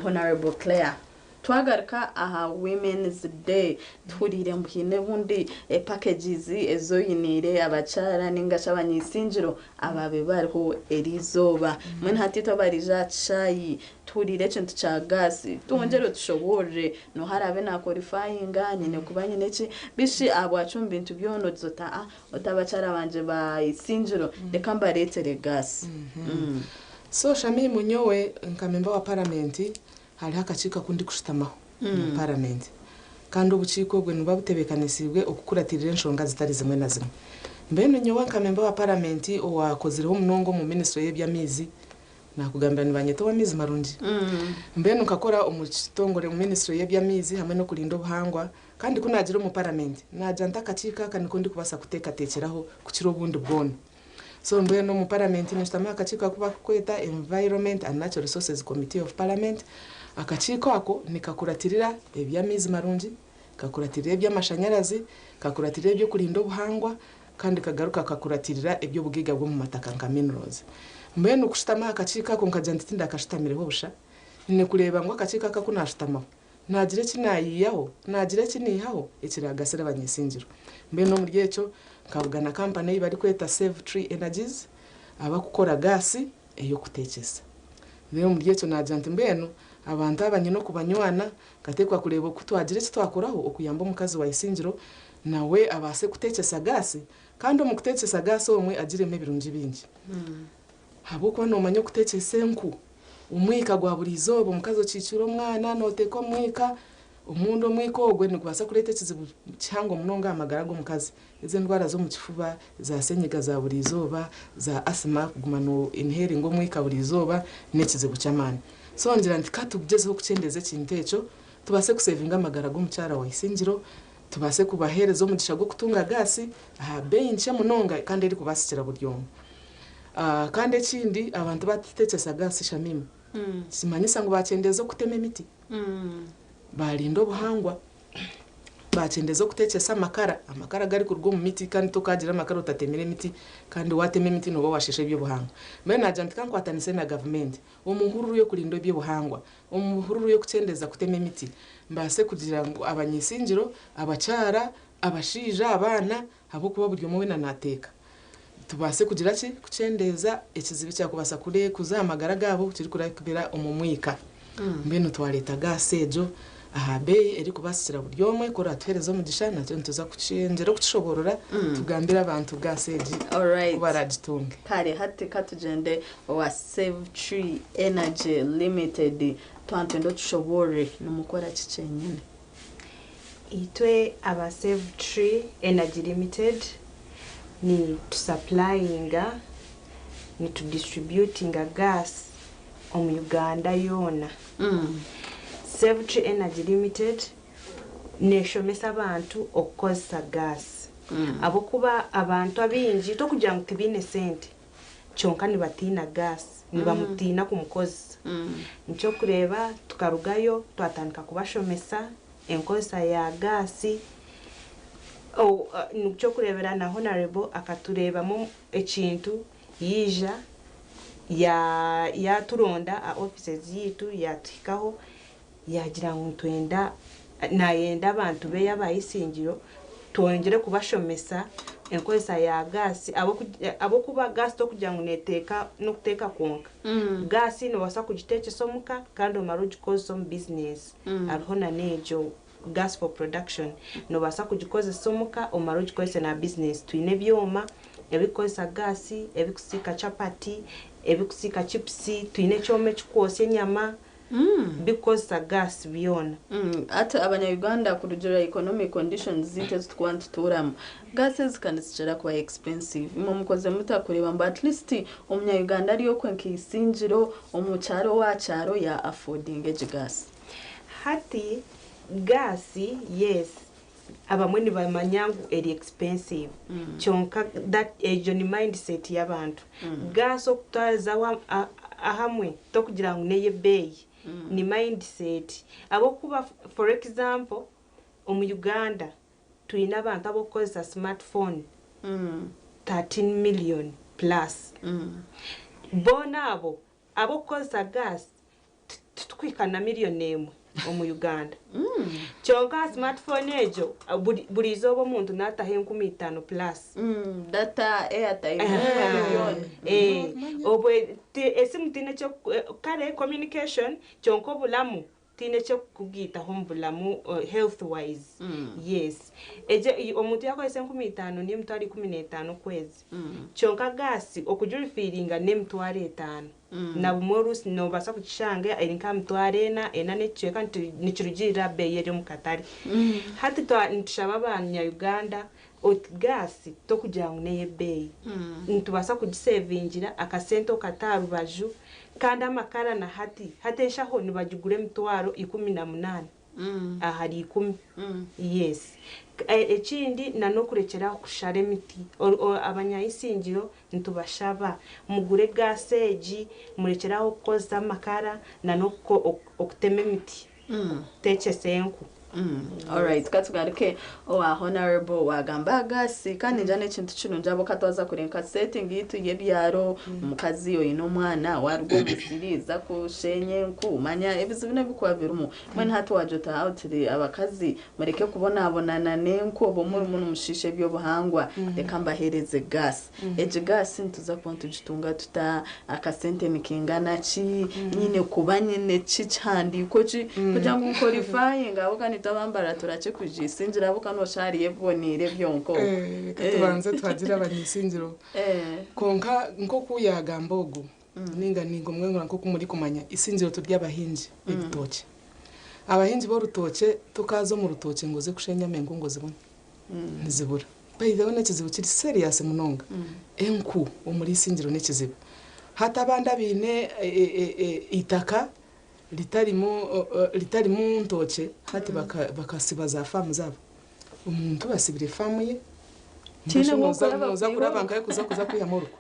Honourable Claire. Twagaruka aha Women's Day tuhuriire ngu haine obundi packages ezi oyiniire abakyara ninga shi abanyaisingiro abaabaire bariho eriizooba. Mbwenu hati itwe abariija aha kishaayi tuhuriire ekintu kya gas twongyere otushoboorore nooha araabe na qualifyinga, nyine kuba nyine ki, bishi ahabwaki omu bintu byona ogize oti aa oti abakyara bangye ba Isingiro reka mbareetere gas. So Shamim nyowe nka memba wa paramenti Hariho akakiiko aku ndikushutamaho omu Paramenti kandi obukiiko obwe nibuba butebeekanisiibwe okukuratirira enshonga zitari zimwe na zimwe. Mbwenu nyowe nka memba wa Paramenti owaakozireho munonga omu minisitule y'eby'amaizi, naakugambira nibanyeta ow'amaizi marungi, mbwenu nkakora omu kitongore omu minisitule y'eby'amaizi hamwe n'okurinda obuhangwa kandi ku naagira omu Paramenti naagira nti akakiiko aka niko ndikubaasa kuteekateekyeraho kukira obundi bwona. So mbwenu omu paramenti ninshutama aha kakiiko aku bakukweta Environment and Natural Resources Committee of Parliament. Akakiiko ako nikakuratirira eby'amaizi marungi, kakuratirira eby'amashanyarazi, kakuratirira eby'okurinda obuhangwa kandi kagaruka kakuratirira eby'obugaiga bw'omu mataka nka minerals. Mbwenu kushutama aha kakiiko ako nkagira nti tindakashutamireho busha, nyine kureeba ngu akakiiko aka ku naashutamaho Naagira eki naayihaho, naagira eki naihaho ekiraagasire abanyesingiro. Mbwenu omuri ekyo nkabugana kampani ei barikweta Save Tree Energies abakukora gaasi ey'okuteekyesa. Reero omuri ekyo naagira nti mbwenu abantu aba nyine okubanywana, nkateekwa kureeba oku twagira eki twakoraho okuyamba omukazi wa Isingiro nawe abaase kuteekyesa gaasi kandi omu kuteekyesa gaasi omwe agiremu ebirungi bingi. Ahabw'okuba noomanya okuteekyesa enku omwika gwa buri izooba, omukazi okiikire omwana nooteeka omwika, omundi omwika ogwe nigubaasa kureeta ekizibu kihango munonga aha magara g'omukazi. Ezo endwara z'omu kifuba, za senyiga za buri izooba, za asima, kuguma no inhalinga omwika buri izooba n'ekizibu ky'amaani. So ngira nti ka tugyezeho kukyendeeza ekintu ekyo, tubaase kusevinga amagara g'omukyara wa Isingiro, tubaase kubaheereza omugisha gw'okutunga gaasi aha beeyi nkye munonga kandi erikubaasikira buri omwe. Kandi ekindi abantu batutekyesa gaasi Shamim, nikimanyisa ngu bakyendeeza okutema emiti, barinda obuhangwa, bakyendeeza okutekyesa amakara, amakara garikuruga omu miti kandi tokagira amakara otatemire emiti kandi watema emiti noba washesha ebyobuhangwa. Mbwenu nagira nti kankwatanise na gavumenti omu hururu yokurinda ebyobuhangwa, omu hururu yokukyendeeza kutema emiti, mbaase kugira ngu abanyisingiro, abakyara, abashaija, abaana ahabwokuba buri omwe weena nateeka. Tubaase kugira ki? Kukyendeeza ekizibu ekyakubaasa kuza aha magara gaabo kirikurabira omu mwika. Mbwenu twareeta gaasi egyo aha beeyi erikubaasikira buri omwe, ku oratuheereza omugisha nakyo nituza kukyongyera okukishoboorora tugambire abantu gaasi egi oku baraagitunge. Kare hati katugyende owa Save Tree Energy Limited twantwenda otushoboorore nimukora ki kyenyine? Itwe aba Save Tree Energy Limited ni tusapulayinga, ni tudistributinga gas omu Uganda yoona. Save Tree Energy Limited neshomesa abantu okukozesa gas ahabw'okuba abantu abaingi tokugira ngu tibaine sente Kyonka nibatiina gas, nibamutiina kumukozesa. Nikyo orikureeba tukarugayo twatandika kubashomesa enkozesa ya gas. Nikyo orikureebera na Honarebo akatureebamu ekintu yaija yaturonda aha offices zaitu yatuhikaho yaagira ngu nitwenda, naayenda abantu be aba Isingiro twongyere kubashomesa enkozesa ya gaasi ahabw'okuba gaasi t'okugira ngu neeteeka n'okuteeka kwonka. Gaasi noobaasa kugiteekyesa omuka kandi omare ogikozese omu bizinesi. Hariho na n'egyo gas for production, noobaasa kugikozesa omuka omare ogikozese n'aha bizinesi. Twine ebyoma ebirikukozesa gaasi, ebirikusiika chapati, ebirikusiika chipusi, twine ekyoma ekikwotsya enyama. Bikukozesa gas byona. Hati abanya Uganda kurugiirira economic conditions zaitu ezi turikuba nitutuuramu, gas ezi ka nizikira kuba expensive. Imwe mukoze muta kureeba ngu at least omunya Uganda ari okwe nka Isingiro, omu kyaro owa kyaro ya affordinga egi gas? Hati gas yes abamwe nibamanya ngu eri expensive kyonka that egyo ni mindset y'abantu. Gas okutwariza ahamwe tokugira ngu n'eyebeeyi ni mindset ahabw'okuba for example omu Uganda twine abantu ab'okukozesa smart phone 13. 13 million plus. Boona abo ab'okukozesa gas titukuhika na million emwe omu Uganda. Kyonka aha smartphone egyo buri izooba omuntu naataho 5000 plus. Data, airtime, ebyo byona. Obwe esimu tihaine kare communication kyonka oburamu tihaine eky'okukugaitaho omu buramu health wise. Yes. Egyo omuntu yaakozesa 5000 n'emitwaro 15 okwezi. Kyonka gaasi okugirifiiringa n'emitwaro 50. Na bumwe oruusi noobaasa kugishanga eri nk'aha mitwaro ena, ena n'ekicweka nikirugiirira aha beeyi eri omu katare. Hati nitushaba abanya Uganda oti gaasi t'okugira ngu n'ey'ebeeyi. Nitubaasa kugisevingira akasente okata aha rubaju kandi amakara na hati, hati enshaho nibagigura emitwaro 18 ahari 10. Yes. Ekindi na n'okurekyera aho kushara emiti. Abanyaisingiro nitubashaba mugure gaasi egi, murekyere aho kukozesa amakara na n'okutema emiti kuteekyesa enku. Alright, katugaruke owa Honourable wagamba aha gaasi kandi ningira n'ekintu kirungi ahabw'okuba twaza kureeba nka setting yaitu y'ebyaro omukazi oine omwana waruga omu musiri za kushenya enku manya ebizibu n'ebikuba birimu mbwenu hati wagira oti oti abakazi mureke kubonabonana n'enku obwo murimu nimushiisha eby'obuhangwa reka mbaheereze gaasi Egi gaasi nituza kuba nitugitunga tuta? Akasente nikingana ki? Nyine kuba nyine ki? Kihandiiko ki kugira ngu nkorifayinge ahabw'okuba naitwe abambara turakikugisingira ahabw'okuba nooshusha hariyo ebiboneire byonka okwo. Reka tubanze tuhagire abanyaisingiro. Kwonka nk'oku yaagamba ogu, nainga ninka nk'oku murikumanya, isingiro turi abahingi b'ebitookye. Abahingi b'orutookye tokaaza omu rutookye ngu oze kushenyama enku ngu ozibone. Nizibura. By the way n'ekizibu kiri serious munonga. Enku omuri Isingiro n'ekizibu. Hati abandi abaine eitaka ritarimu ritarimu ntookye hati bakasiba za faamu zaabo. Omuntu asibire faamu ye, Tihaine mbwenu shi ow'okuraba nooza kwiha kuraba oruko. nkahe kuza kuza kwihamu oruko?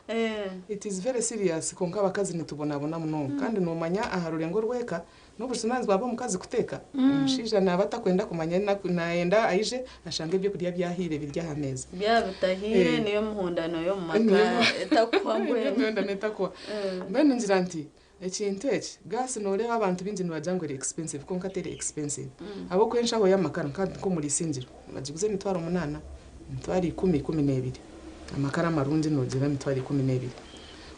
It is very serious kwonka abakazi nitubonabona munonga. Kandi noomanya aha rurengo rw'eka N'obujunaanizibwa bw'omukazi kuteeka. Omushaija naaba atakwenda kumanya enaku, naayenda aije ashange ebyokurya byahiire biri aha meeza. Byaba bitahiire niyo mihondano y'omu maka etakuhwa Niyo mbwenu. mihondano etakuhwa. Mbwenu ngira nti ekintu eki, gaasi nooreeba abantu baingi nibagira ngu eri expensive kwonka teri expensive. Ahabw'okuba enshaho y'amakara nk'omuri Isingiro nibagiguza 800, 10,000, 12,000. Amakara amarungi noogira 12,000.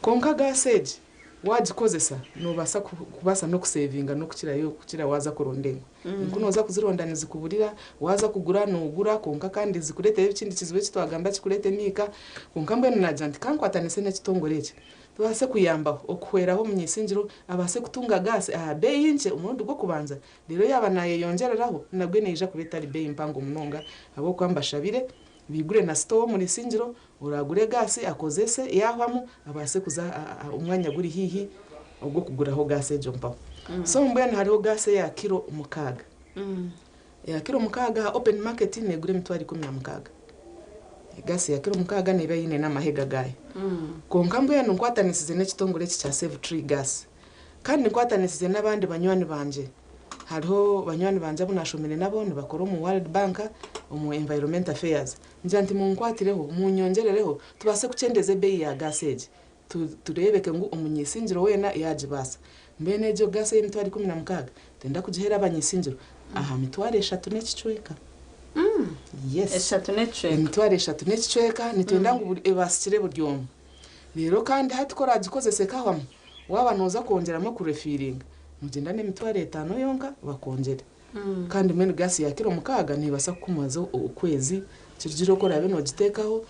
Kwonka gaasi egi Waagikozesa noobaasa kubaasa n'okuseevinga n'okukirayo kukira waaza kuronda enku. Enku nooza kuzironda nizikuburira, waaza kugura noogura kwonka kandi zikureetera ekindi kizibu eki twagamba kikureeta emiika. Kwonka mbwenu naagira nti ka nkwatanise n'ekitongore eki tubaase kuyambaho okuhweraho omunyaisingiro abaase kutunga gaasi aha beeyi nkye omurundi gw'okubanza reero yaaba naayeyongyereraho nabwe neija kuba etari beeyi mpango munonga ahabw'okuba mbashabire Baigure na sitoowa omuri Isingiro, oraagure gaasi akozese, yaahwamu abaase kuza aha omwanya guri haihi ogw'okuguraho gaasi egyo mpaho. So mbwenu hariho gaasi eya kiro 6. Eya kiro 6 aha open market neegura 16,000. Gaasi ya kiro 6 neeba eine n'amahega gaayo. Kwonka mbwenu nkwatanisize n'ekitongore eki kya Save Tree Gas. Kandi nkwatanisize n'abandi banywani bangye. Hariho banywani bangye abu naashomire nabo nibakora omu World Bank omu Environment Affairs. Ngira nti munkwatireho, munyongyerereho tubaase kukyendeza ebeeyi ya gaasi egi tureebeke ngu omunyaisingiro weena yaagibaasa. Mbwenu egyo gaasi ey'emitwaro 16 twenda kugiheera abanyaisingiro aha 30 n'ekicweka. Yes. Eshatu n'ekicweka. 30 n'ekicweka nitwenda ngu ebaasikire buri omwe. Reero kandi hati ku oraagikozesa ekahwamu, waaba nooza kwongyeramu okurefiiringa, Nogyenda n'emitwaro etaano yonka bakwongyere. Kandi mbwenu gaasi ya kiro 6 neebaasa kukumaza okwezi kirugire oku oraabe noogiteekaho.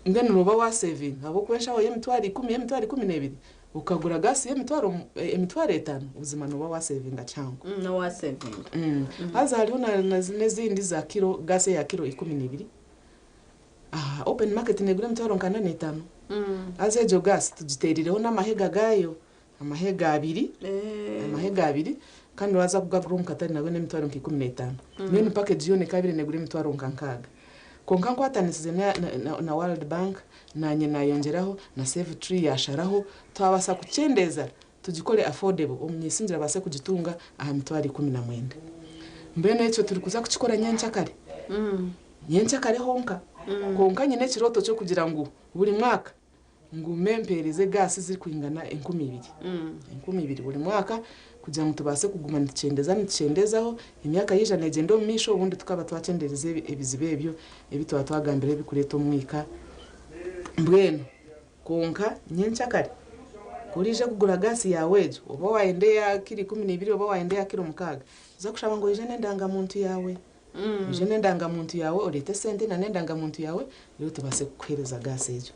Mbwenu nooba waaseevinga ahabw'okuba enshaho y'emitwaro 10, y'emitwaro 12 okagura gaasi y'emitwaro 5000 buzima nooba waaseevinga kihango. Nooba waaseevinga. Haza hariho n'ezindi za kiro, gaasi eya kiro 12. Aha open market neegura emitwaro nka 45. Haza egyo gaasi tugiteerireho n'amahega gaayo. Amahega abiri, amahega abiri kandi waaza kugagura omu katare nabwo n'emitwaro nka 15. Mbwenu package yoona ekaba ebaire neegura emitwaro nka 60. Kwonka nkwatanisize na, na, na World Bank, naanye naayongyeraho, na Save Tree yaasharaho, twabaasa kukyendeeza tugikore affordable, omunyaisingiro abaase kugitunga aha mitwaro 19. Mbwenu ekyo turikuza kukikora nyenkyakare. Nyenkyakare honka. Konka nyine ekirooto ky'okugira ngu buri mwaka ngume mpeereze gaasi zirikwingana 2000. 2000 buri mwaka kugira ngu tubaase kuguma nitukyendeza nitukyendezaho emyaka yaija neegyenda omu maisho obundi tukaba twakyendereza ebizibu ebyo ebi twaba twagambire ebirikureeta omwika mbwenu kwonka nyenkyakare ku oriija kugura gaasi yaawe egyo oba waayenda eya kiro 12 oba waayenda eya kiro 6 oza kushaba ngu oije n'endangamuntu yaawe. Oije n'endangamuntu yaawe oreete esente na n'endangamuntu yaawe reero tubaase kukuheereza gaasi egyo.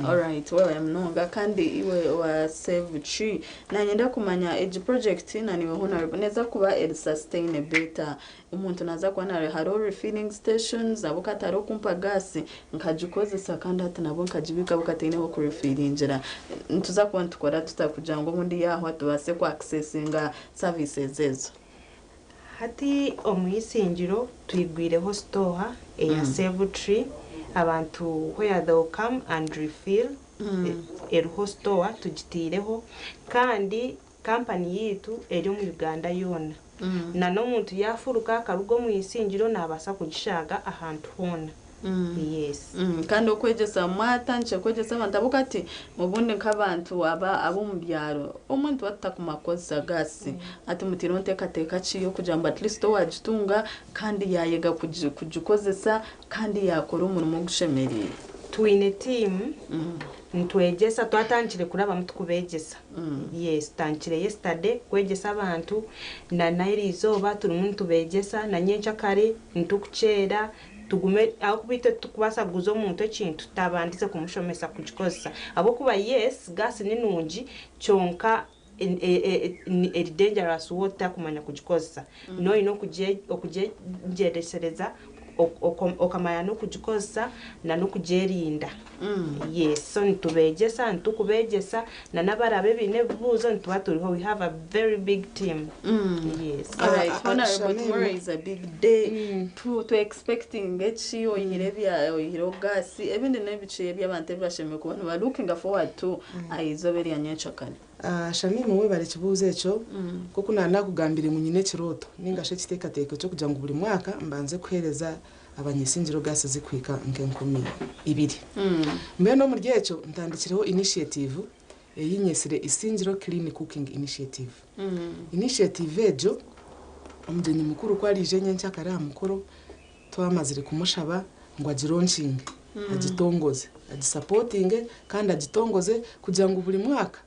Alright, webale munonga kandi iwe owa Save Tree nanyenda kumanya egi project na niiwe honourable neeza kuba eri sustainable eta? Omuntu naaza kuba nare hariho refilling stations ahabw'okuba hati hariho okumpa gaasi nkagikozesa kandi hati nabwo nkagibiika ahabw'okuba tihaine ah'okurefiringira. Nituza kuba nitukora tuta kugira ngu obundi yaahwa tubaase ku accessinga services ezo? Hati omu Isingiro twigwireho sitooha eya Save Tree, abantu where they will come and refill, eriho sitooha tugitaireho kandi kampani yaitu eri omu Uganda yoona. Na n'omuntu yaafuruka akaruga omu Isingiro naabaasa kugishanga ahantu hoona. Yes. Kandi okwegyesa mwatandikire kwegyesa abantu ahabw'okuba hati obundi nk'abantu aba ab'omu byaro obumwe nituba tutakumanya kukozesa gaasi hati mutaireho nteekateeka ki y'okugira ngu at least owaagitunga kandi yaayega kugikozesa kandi yaakora omurimo ogushemereire? Twine tiimu nitwegyesa twatandikire kurabamu tukubeegyesa. Yes tutandikire yesterday kwegyesa abantu na n'eriizooba turimu nitubeegyesa na nyenkyakare nitukukyera Tugume ahabw'okuba itwe titukubaasa kuguza omuntu ekintu tutabandize kumushomesa kugikozesa ahabw'okuba yes gas ni nungi kyonka eri dangerous waaba otakumanya kugikozesa. Noine okugyegyendesereza okamanya n'okugikozesa na n'okugyerinda. Yes so nitubeegyesa nitukubeegyesa Na n'abaraabe baine ebibuuzo nituba turiho we have a very big team yes. Alright, Honorable tomorrow is a big day. Tu tu expecting ki oyihire ebya oyihireho gas ebindi n'ebiki eby'abantu ebi bashemereire kuba niba looking forward to aha izooba erya nyenkyakare. Shamim webare ekibuuzo ekyo. Nk'oku naanakugambire ngu nyine ekirooto ninga shi ekiteekateeko ky'okugira ngu buri mwaka mbanze kuheereza abanyesingiro gaasi zikuhika nka 2000. Mbwenu omuri ekyo ntandikireho initiative ei nyetsire Isingiro Clean Cooking Initiative. Initiative egyo omugyenyi mukuru ku ariija nyenkyakare aha mukoro twamazire kumushaba ngu agilaunchinge, agitongoze, agisupportinge kandi agitongoze kugira ngu buri mwaka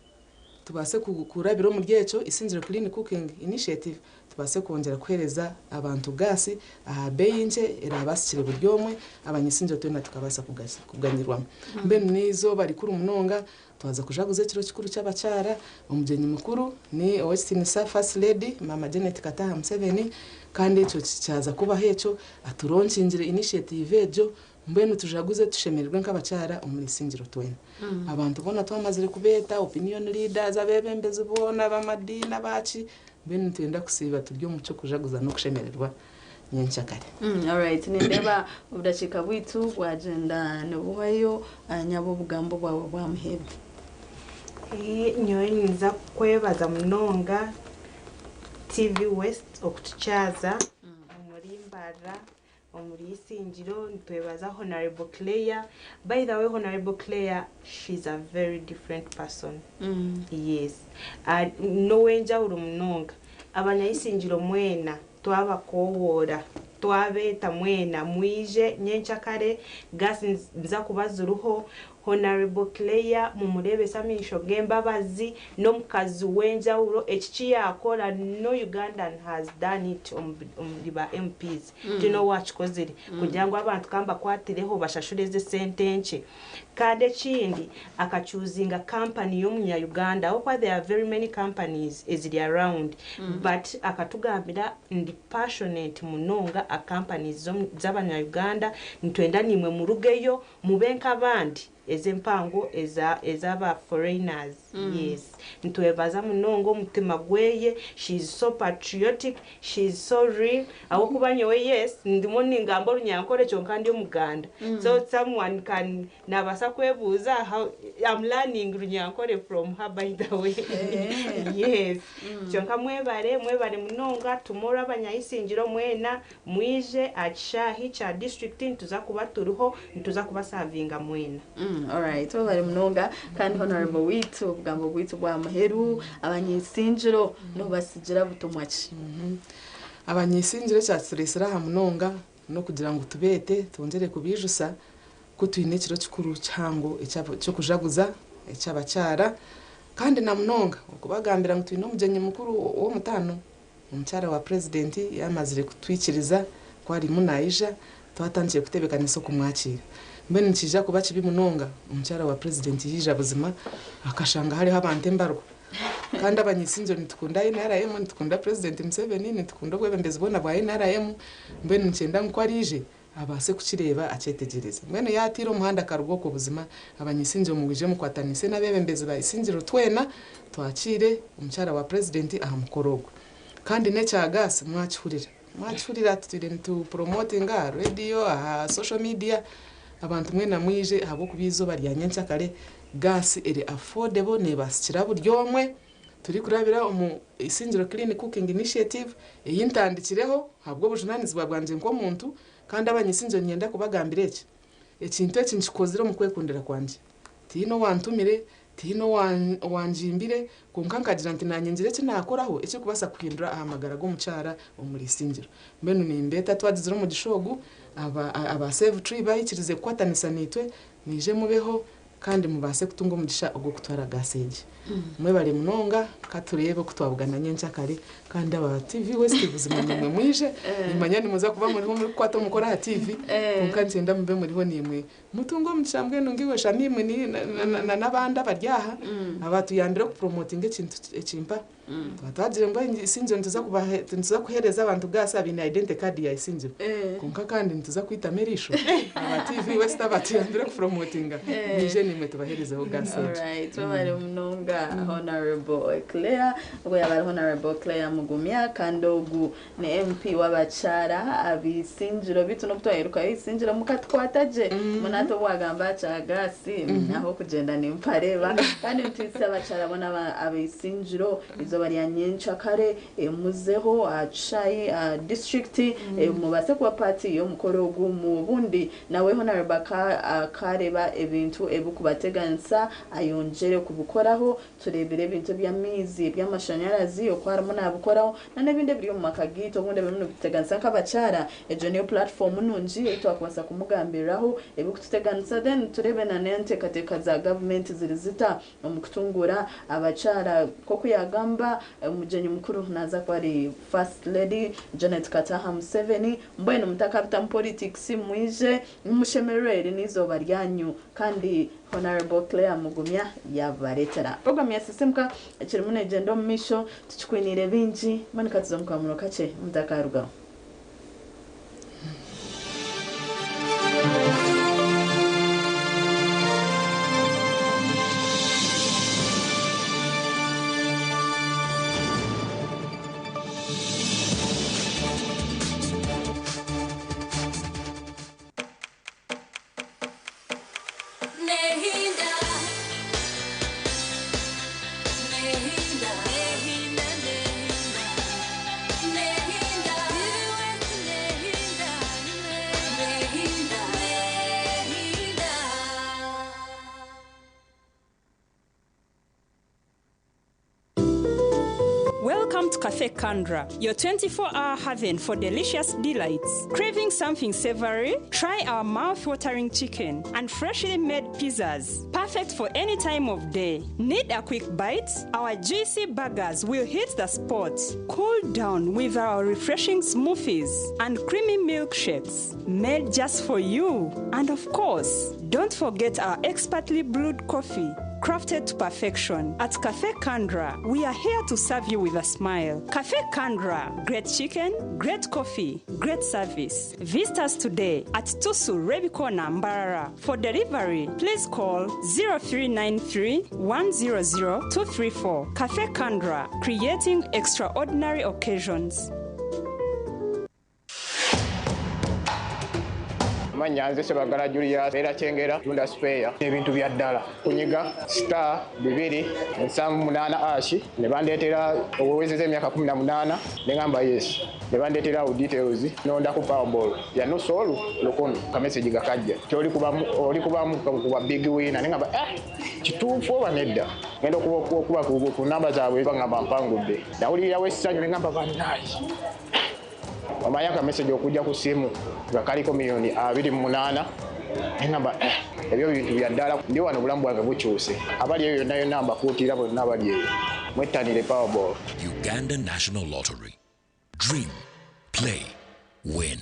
tubaase kurabira omuri ekyo Isingiro Clean Cooking Initiative tubaase kwongyera kuheereza abantu gaasi aha beeyi nkye eraabasikire buri omwe, abanyesingiro twena tukabaasa kuganyirwamu. Mbwenu n'eizooba rikuru munonga twaza kujaguza ekiro kikuru ky'abakyara, omugyenyi mukuru ni Owekitiinisa First Lady Maama Janet Kataaha Museveni kandi ekyo kyaza kubaho ekyo atulaunchingyire initiative egyo Mbwenu tujaguze tushemererwe nk'abakyara omuri Isingiro twena. Abantu boona twamazire kubeeta, opinion leaders, abeebembezi boona ab'amadiini abaaki, mbwenu nitwenda kusiiba turi omu ky'okujaguza n'okushemererwa nyenkyakare. Alright, nindeeba obudakiika bwaitu bwagyenda nibuhwayo, nyabo obugambo bwawe bwa muheru. Nyowe ninza kukwebaza munonga TV West okutukyaza omuri Mbarara. Omuri Isingiro nitwebaza Honarable Claire, by the way Honarable Claire she's a very different person yes n'owenjawuro munonga, abanyaisingiro mwena twabakowoora twabeeta mwena mwije nyenkyakare gas niziza kuba ziriho Honarable Claire mumureebese amaisho g'embabazi, n'omukazi w'enjawulo, eki ki yaakora no Ugandan has done it omuri ba MPs tihaine owaakikozire kugira ngu abantu ka mbakwatireho bashashure ezi esente nkye. Kandi ekindi akachuuzinga company y'omunya Uganda ahabw'okuba there are very many companies eziri around but akatugambira ndi passionate munonga aha companies z'abanya Uganda nitwenda naimwe murugeyo. Mube nk'abandi ez'empango eza ez'aba foreigners. Yes. Nitwebaza munonga omutima gweye, she is so patriotic, she is so real ahabw'okuba nyowe yes ndimu ningamba orunyankore kyonka ndi omuganda. So someone can nabaasa kwebuuza how am learning runyankore from her by the way. Yes. Kyonka mwebare, mwebare munonga, tomorrow abanyaisingiro mwena mwije aha kishaahi kya district nituza kuba turiho, nituza kubasavinga mwena. Alright, webare munonga kandi honorable waitu obugambo bwaitu bwa muheru abanyaisingiro nobasigira butumwa ki? Abanyaisingiro ekyaturesire aha munonga n'okugira ngu tubeete twongyere kubaijusa ku twine ekiro kikuru kihango eky'okujaguza eky'abakyara kandi na munonga okubagambira ngu twine omugyenyi mukuru ow'omutaano omukyara wa purezidenti yaamazire kutwikiriza ku arimu naija twatandikire kutebeekanisa okumwakiira. Mbwenu nikiija kuba kibi munonga omukyara wa purezidenti yaija buzima akashanga hariho abantu embarwa. Kandi abanyaisingiro nitukunda NRM, nitukunda purezidenti Museveni, nitukunda obwebembezi bwona bwa NRM, mbwenu nikyenda ngu ku araije abaase kukireeba akyetegyereze. Mbwenu yaatiira omuhanda akaruga okwo buzima abanyaisingiro mwije mukwatanise n'abeebembezi ba Isingiro twena twakiire omukyara wa purezidenti aha mukoro ogwo. Kandi n'ekya gaasi mwakihurira. Mwakihurira tutwire nitupuromotinga aha rediyo, aha social media, abantu mwena mwije ahabw'okuba eizooba rya nyenkyakare gaasi eri affordable neebaasikira buri omwe turikurabira omu Isingiro Clean Cooking Initiative ei ntandikireho ahabw'obujunaanizibwa bwangye nk'omuntu kandi abanyaisingiro niinyenda kubagambira eki, ekintu eki nkikozire omu kwekundira kwangye. Tihaine owantumire, tihaine owangimbire, kwonka nkagira nti naanye ngire eki naakoraho ekirikubaasa kuhindura aha magara g'omukyara omuri Isingiro. Mbwenu nimbeeta twagizire omugisha ogu, aba aba Save Tree baikirize kukwatanisa naitwe, mwije mubeho kandi mubaase kutunga omugisha ogw'okutwara gaasi egi. Mwebare munonga, ka tureebe oku twabugana nyenkyakare kandi aba TV West buzima naimwe mwije, nimanya nimuza kuba muriho murikukwata omukoro aha TV, kwonka niinyenda mube muriho naimwe Mutunge omugisha mbwenu ngu iwe Shamim na n'abandi abari aha abatuyambire okupromotinga ekintu ekimpa. Twaba twagire ngu Isingiro nituza kuheereza abantu gaasi abaine identity card ya Isingiro kwonka kandi nituza kwitamu eriisho aba TV West abatuyambire okupromotinga mwije naimwe tubaheerezeho gaasi egyo. Alright, webare munonga Honourable Claire. Ogwo yaaba ari Honourable Claire Mugumya kandi ogu Ni MP w'abakyara ab'eisingiro beitu n'obu twaherukayo eisingiro mukatukwata gye mbwenu hati obu wagamba aha kya gaasi ah'okugyenda nimpareeba kandi nituhitsya abakyara boona ab'eisingiro eizooba rya nyenkyakare muzeho aha kishaayi aha disiturikiti mubaase kuba paati y'omukoro ogu obundi nawe Honarebo akaareeba ebintu ebirikubateganisa ayongyere kubikoraho Tureebire ebintu eby'amaizi, eby'amashanyarazi, oku arimu naabikoraho, n'ebindi ebiri omu maka gaitu obundi ebirimu nibituteganisa nk'abakyara. Egyo niyo pulatifomu nungi ei twakubaasa kumugambiriraho ebirikututeganisa then tureebe n'enteekateeka za gavumenti ziri zita omu kutunguura abakyara. Nk'oku yaagamba, omugyenyi mukuru naaza kuba ari First Lady Janet Kataaha Museveni. Mbwenu mutakabitamu politics mwije mushemererwe eri n'eizooba ryanyu kandi Honarable Clare Mugumya yabaretera. Program ya Sisimuka ekirimu negyenda omu maisho tukikwiniire bingi mbwenu katuze omu kamuro kakye mutakarugaho. Welcome to Cafe Kandra, your 24 hour haven for delicious delights. Craving something savory? Try our mouth watering chicken and freshly made pizzas, perfect for any time of day. Need a quick bite? Our juicy burgers will hit the spot. Cool down with our refreshing smoothies and creamy milkshakes made just for you. And of course, don't forget our expertly brewed coffee. crafted to perfection. At Cafe Kandra, we are here to serve you with a smile. Cafe Kandra, great chicken, great coffee, great service. Visit us today at Tusu Rebikona Mbarara. For delivery, please call 0393 100 234. Cafe Kandra, creating extraordinary occasions. Amannya nze Sebagala Julius era Kyengera tunda sipeeya ebintu bya ddala kunyiga star 278 ashi ne bandeetera owezeza emyaka 18 ne ngamba yes ne bandeetera awo details nondaku powerball ya nusu olu lukono kamesegi gakajja ti oli kubamu oli kubamu kuba big winner ne ngamba eh kituufu oba nedda ngenda okuba ku namba zaabwe bangamba mpangudde nawulirirawo essanyu ne ngamba bannaayi omanyi akamesegi okujja ku ssimu nga kaliko miliyoni 28 neŋamba eh, ebyo bintu bya ddala ndi wano obulamu bwange bukyuse abali eyo yonna yonna mbakuutira bonna abali eyo mwettanire powerball. Uganda National Lottery. Dream, play, win.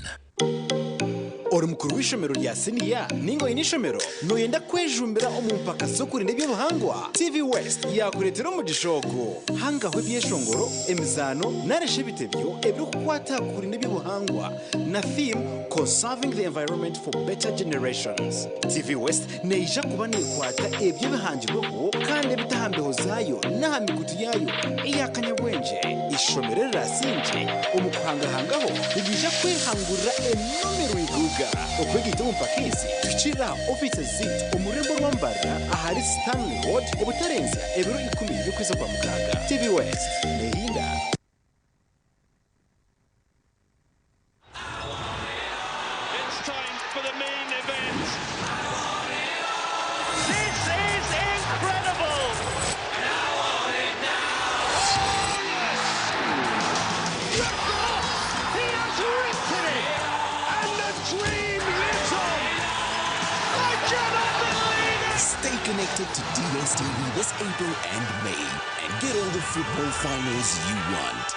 Ori mukuru w'ishomero rya siniya ninga oine ishomero noyenda kwejumbira omu mpaka z'okurinda eby'obuhangwa TV West yakureetera omugisha ogu hangaho ebyeshongoro emizaano naresha ebitebyo ebirikukwata kurinda eby'obuhangwa na theme "Conserving the Environment for Better Generations". TV West neija kuba nekwata ebyo ebihangirweho kandi ebitaha mbeho zaayo n'aha mikutu yaayo eyakanyabwengye. Ishomero rirasingye omu kuhangahangaho rigiija kwehangurira enomero iguga okwegaita omu mpaka ezi tuhikirira aha ofiisi zaitu omu rurembo rwambarira ahari Stanley Road obutarenzya ebiro 10 by'okwezi kwa mukaaga. TV West nehinda. It's time for the main event. This is incredible! Oh, yes! He has written it! And the dream lives on! I cannot believe it! Stay connected to DSTV this April and May and get all the football finals you want.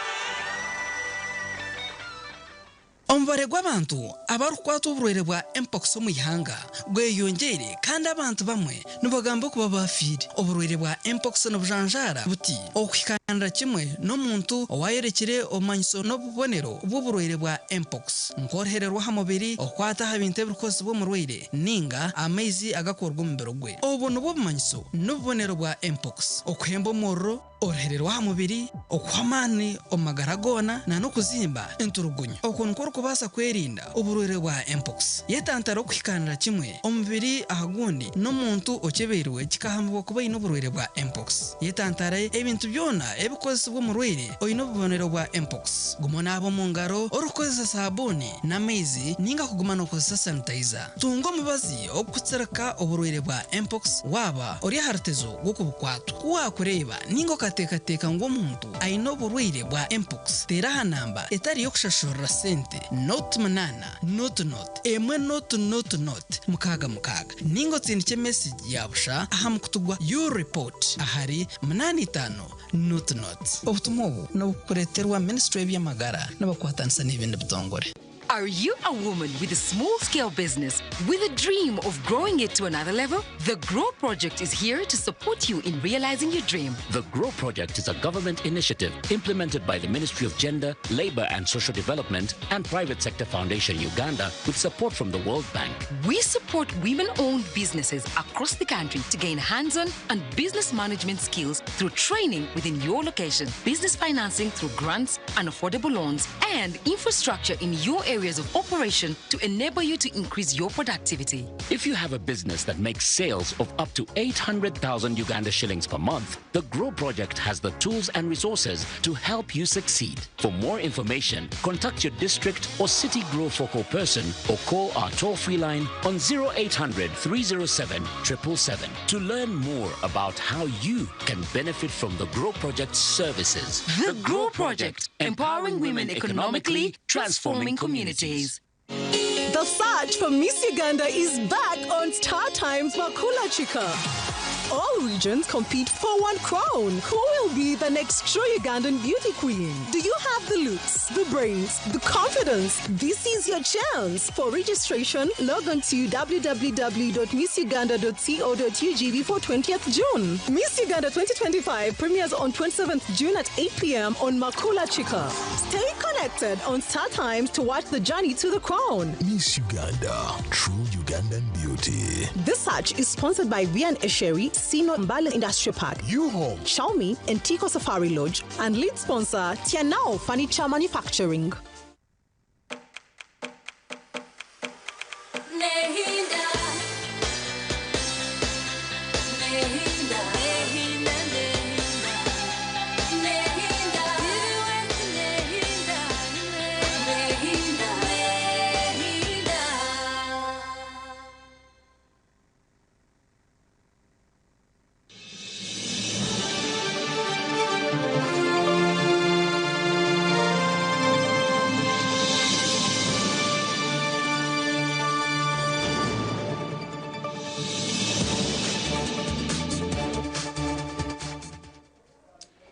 Omubare gw'abantu abarikukwata oburwaire bwa mpox omu ihanga gweyongeire kandi abantu bamwe nibagamba kuba bafiire. Oburwaire bwa mpox nibujanjaara buti okuhikanira kimwe n'omuntu owayerekire obumanyiso n'obubonero bw'oburwaire bwa mpox nk'oruhererwa aha mubiri, okukwata aha bintu ebirikozesibwa omurwaire ninga amaizi agakorwa omubiri gwe. Obu nibwo bumanyiso n'obubonero bwa mpox: okuhemba omuriro, oruhererwa aha mubiri, okuha amaani omu magara goona na n'okuzimba enturugunyu. Oku nikwo orikubaasa kwerinda oburwaire bwa mpox: yetantara okuhikanira kimwe omubiri aha gundi n'omuntu okyebeirwe kikahambibwa kuba aine oburwaire bwa mpox. Yetantare ebintu byona ebikozesibwa omurwaire oine obubonero bwa mpox. Guma onaaba omu ngaro orikukozesa sabuuni n'amaizi ninga kuguma n'okozesa sanitizer. Tunga omubazi okutsirika oburwaire bwa mpox waaba ori aha rutezo rw'okubukwatwa. Ku wakureeba ninga okateekateeka ngu omuntu aine oburwaire bwa mpox, teera aha namba etari y'okushashurira sente 08 00 1 00 66 ninga otsindike mesegi ya busha aha mukutu gwa ureport ahari 85 00. Obutumwa obu nibukureeterwa ministry y'ebyamagara n'abakwatanisa n'ebindi bitongore. Are you a woman with a small scale business with a dream of growing it to another level? The Grow Project is here to support you in realizing your dream. The GROW Project is a government initiative implemented by the Ministry of Gender, Labor and Social Development and Private Sector Foundation Uganda with support from the World Bank. We support women owned businesses across the country to gain hands on and business management skills through training within your location, business financing through grants and affordable loans, and infrastructure in your areas of operation to enable you to increase your productivity. If you have a business that makes sales of up to 800,000 Uganda shillings per month, the GROW Project has the tools and resources to help you succeed. For more information, contact your district or city GROW focal person or call our toll-free line on 0800 307 777 to learn more about how you can benefit from the GROW Project's services. The GROW Project, empowering women economically, transforming communities. The search for Miss Uganda is back on Star Times Makula Chica. All regions compete for one crown. Who will be the next true Ugandan beauty queen? Do you have the looks, the brains, the confidence? This is your chance. For registration, log on to www.missuganda.co.ug before 20th June. Miss Uganda 2025 premieres on 27th June at 8 p.m. on Makula Chica. Stay connected on Star Times to watch the journey to the crown. Miss Uganda, true Ugandan beauty. This search is sponsored by Vian Esheri, Sino Mbale Industrial Park, U-Home, Xiaomi, and Tico Safari Lodge, and lead sponsor Tianao Furniture Manufacturing. Nehinda, nehinda, nehinda, nehinda, nehinda, nehinda, nehinda.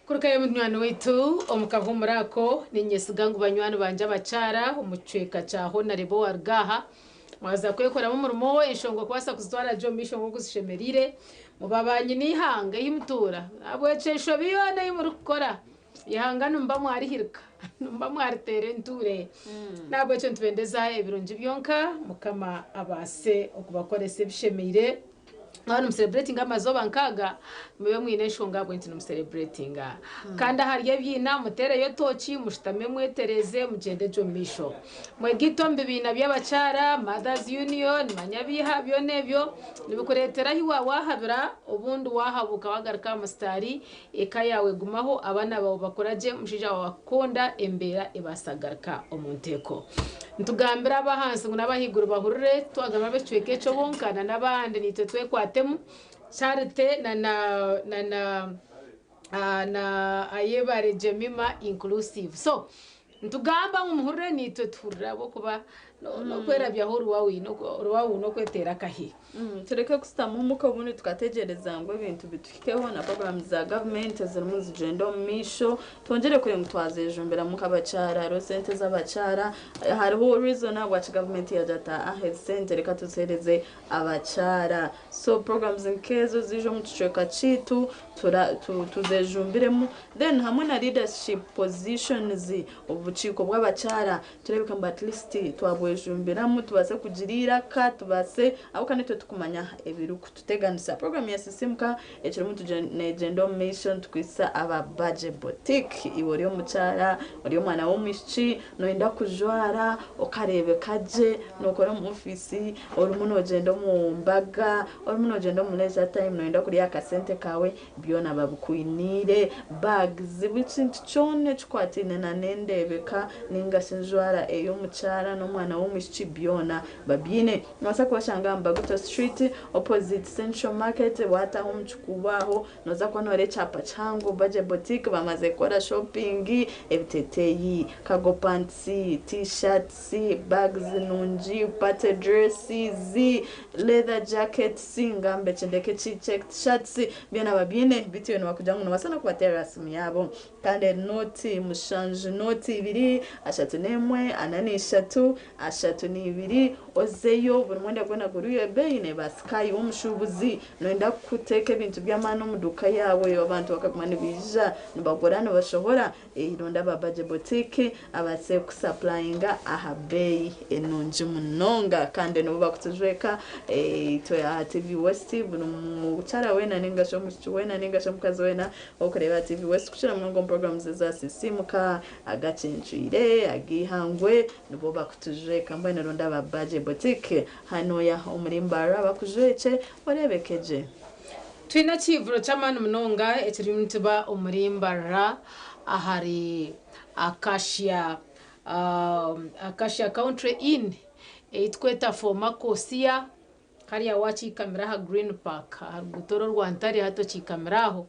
Kurukayo munywani waitu omu ako ninyesiga ngu banywani banje abakyara omu kicweka kya honarebo warugaha mwaza kwekoramu omurimo enshonga kubaasa kuzitwara gye omu maisho nk'oku zishemereire mubabanyi n'eihanga ei mutuura ahabwekyo enshobi yoona ei murikukora ihanga nimuba mwarihirika nimuba mwariteera entuure nahabwekyo nitubendeza ebirungi byonka mukama abaase okubakoresa ebishemeire mwaba nimusereburetinga amazooba nkaaga mube mwine enshonga ahabw'enki nimusereburetinga kandi ahari ebiina muteereyo tooki mushutame mwetereze mugyende gye omu maisho mwegite omu bibiina by'abakyara mothers union manya biiha byona ebyo nibikureetera ahi waawahabira obundi wahabuka wagaruka aha musitaari eka yaawe egumaho abaana baawe bakora gye omushaija waawe akukunda embeera ebaasa kugaruka omu nteeko nitugambira abahansi ngu n'abahaiguru bahurire twagamba ab'ekicweka ekyo bonka na n'abandi naitwe twekwatemu charite na na na na ah, na ayebare jemima inclusive so nitugamba ngu muhurire naitwe tuhurire ahabwokuba nokwerabyaho oruwawu nokwetera akahi. Tureke kusitama omuka obundi tukategereza ngu ebintu bituhikeho na programu za gavumenti ezirimu nizigyenda omu maisho twongyere kure ngu twazejumbiramu nk'abakyara hariho sente z'abakyara hariho reason ahabwaki gavumenti yagira ati aha ezi sente reka tuzihereze abakyara so programs nk'ezo ziije omu kicweka kyaitu tuzejumbiremu then hamwe na leadership positions obukiiko bw'abakyara tureebeka ngu at least twabwejumbiramu tubaase kugira eiraka tubaase ahabw'okuba nitwe tukumanya ebirikututeganisa. Program ya Sisimuka ekirimu negyenda omu maisho nitukwitsa aba Baje Boutique. Iwe ori omukyara, ori omwana w'omwishiki, noyenda kujwara okareebeka gye, nokora omu ofiisi, orimu nogyenda omu mbaga, orimu nogyenda omu leisure time noyenda kurya aha kasente kaawe, byona babikwiniire, bags, buri kintu kyona ekikwataine na n'endeebeka ninga shi enjwara ey'omukyara n'omwana w'omwishiki byona babyine. Nobaasa kubashanga aha Mbaguto Street opposite Central Market waataaha omu kikuubo aho nooza kuba nooreeba ekyapa kihango Baje Boutique bamaze kukora shopping, ebiteteeyi, cargo pants, t-shirts, bags nungi, party dresses, leather jackets, ngambe kindeke ki checked shirts byona babyine beitu iwe nibakugira ngu nobaasa n'okubateerera simu yaabo kandi eri nooti mushanju nooti ibiri ashatu n'emwe ana n'ishatu ashatu n'ibiri ozeyo buri mwenda gwona guriyo ebeeyi neebaasika iwe omushuubuzi noyenda kuteeka ebintu by'amaani omu duuka yaawe abantu bakaguma nibaija nibagura nibashohora ronda aba Baje Boutique abaase kusapurayinga aha beeyi enungi munonga kandi nibo bakutujweka itwe aha TV West buri mukyara weena ninga shi omwishiki weena ninga shi omukazi weena orikureeba aha TV West kukira munonga omu puroguramu eza Sisiimuka, Agacencwire, Ag'eihangwe nibo bakutujweka mbwenu ronda aba Baje Boutique hanuya omuri Mbarara bakujwekye oreebeke gye. Twine ekiivuro ky'amaani munonga ekiriyo nikiba omuri Mbarara ahari Acacia, Acacia Country Inn ei turikweta Former Kosia hariya waakiikamira aha Green Park aha ruguuto oru orwa Ntare hati okiikamira aho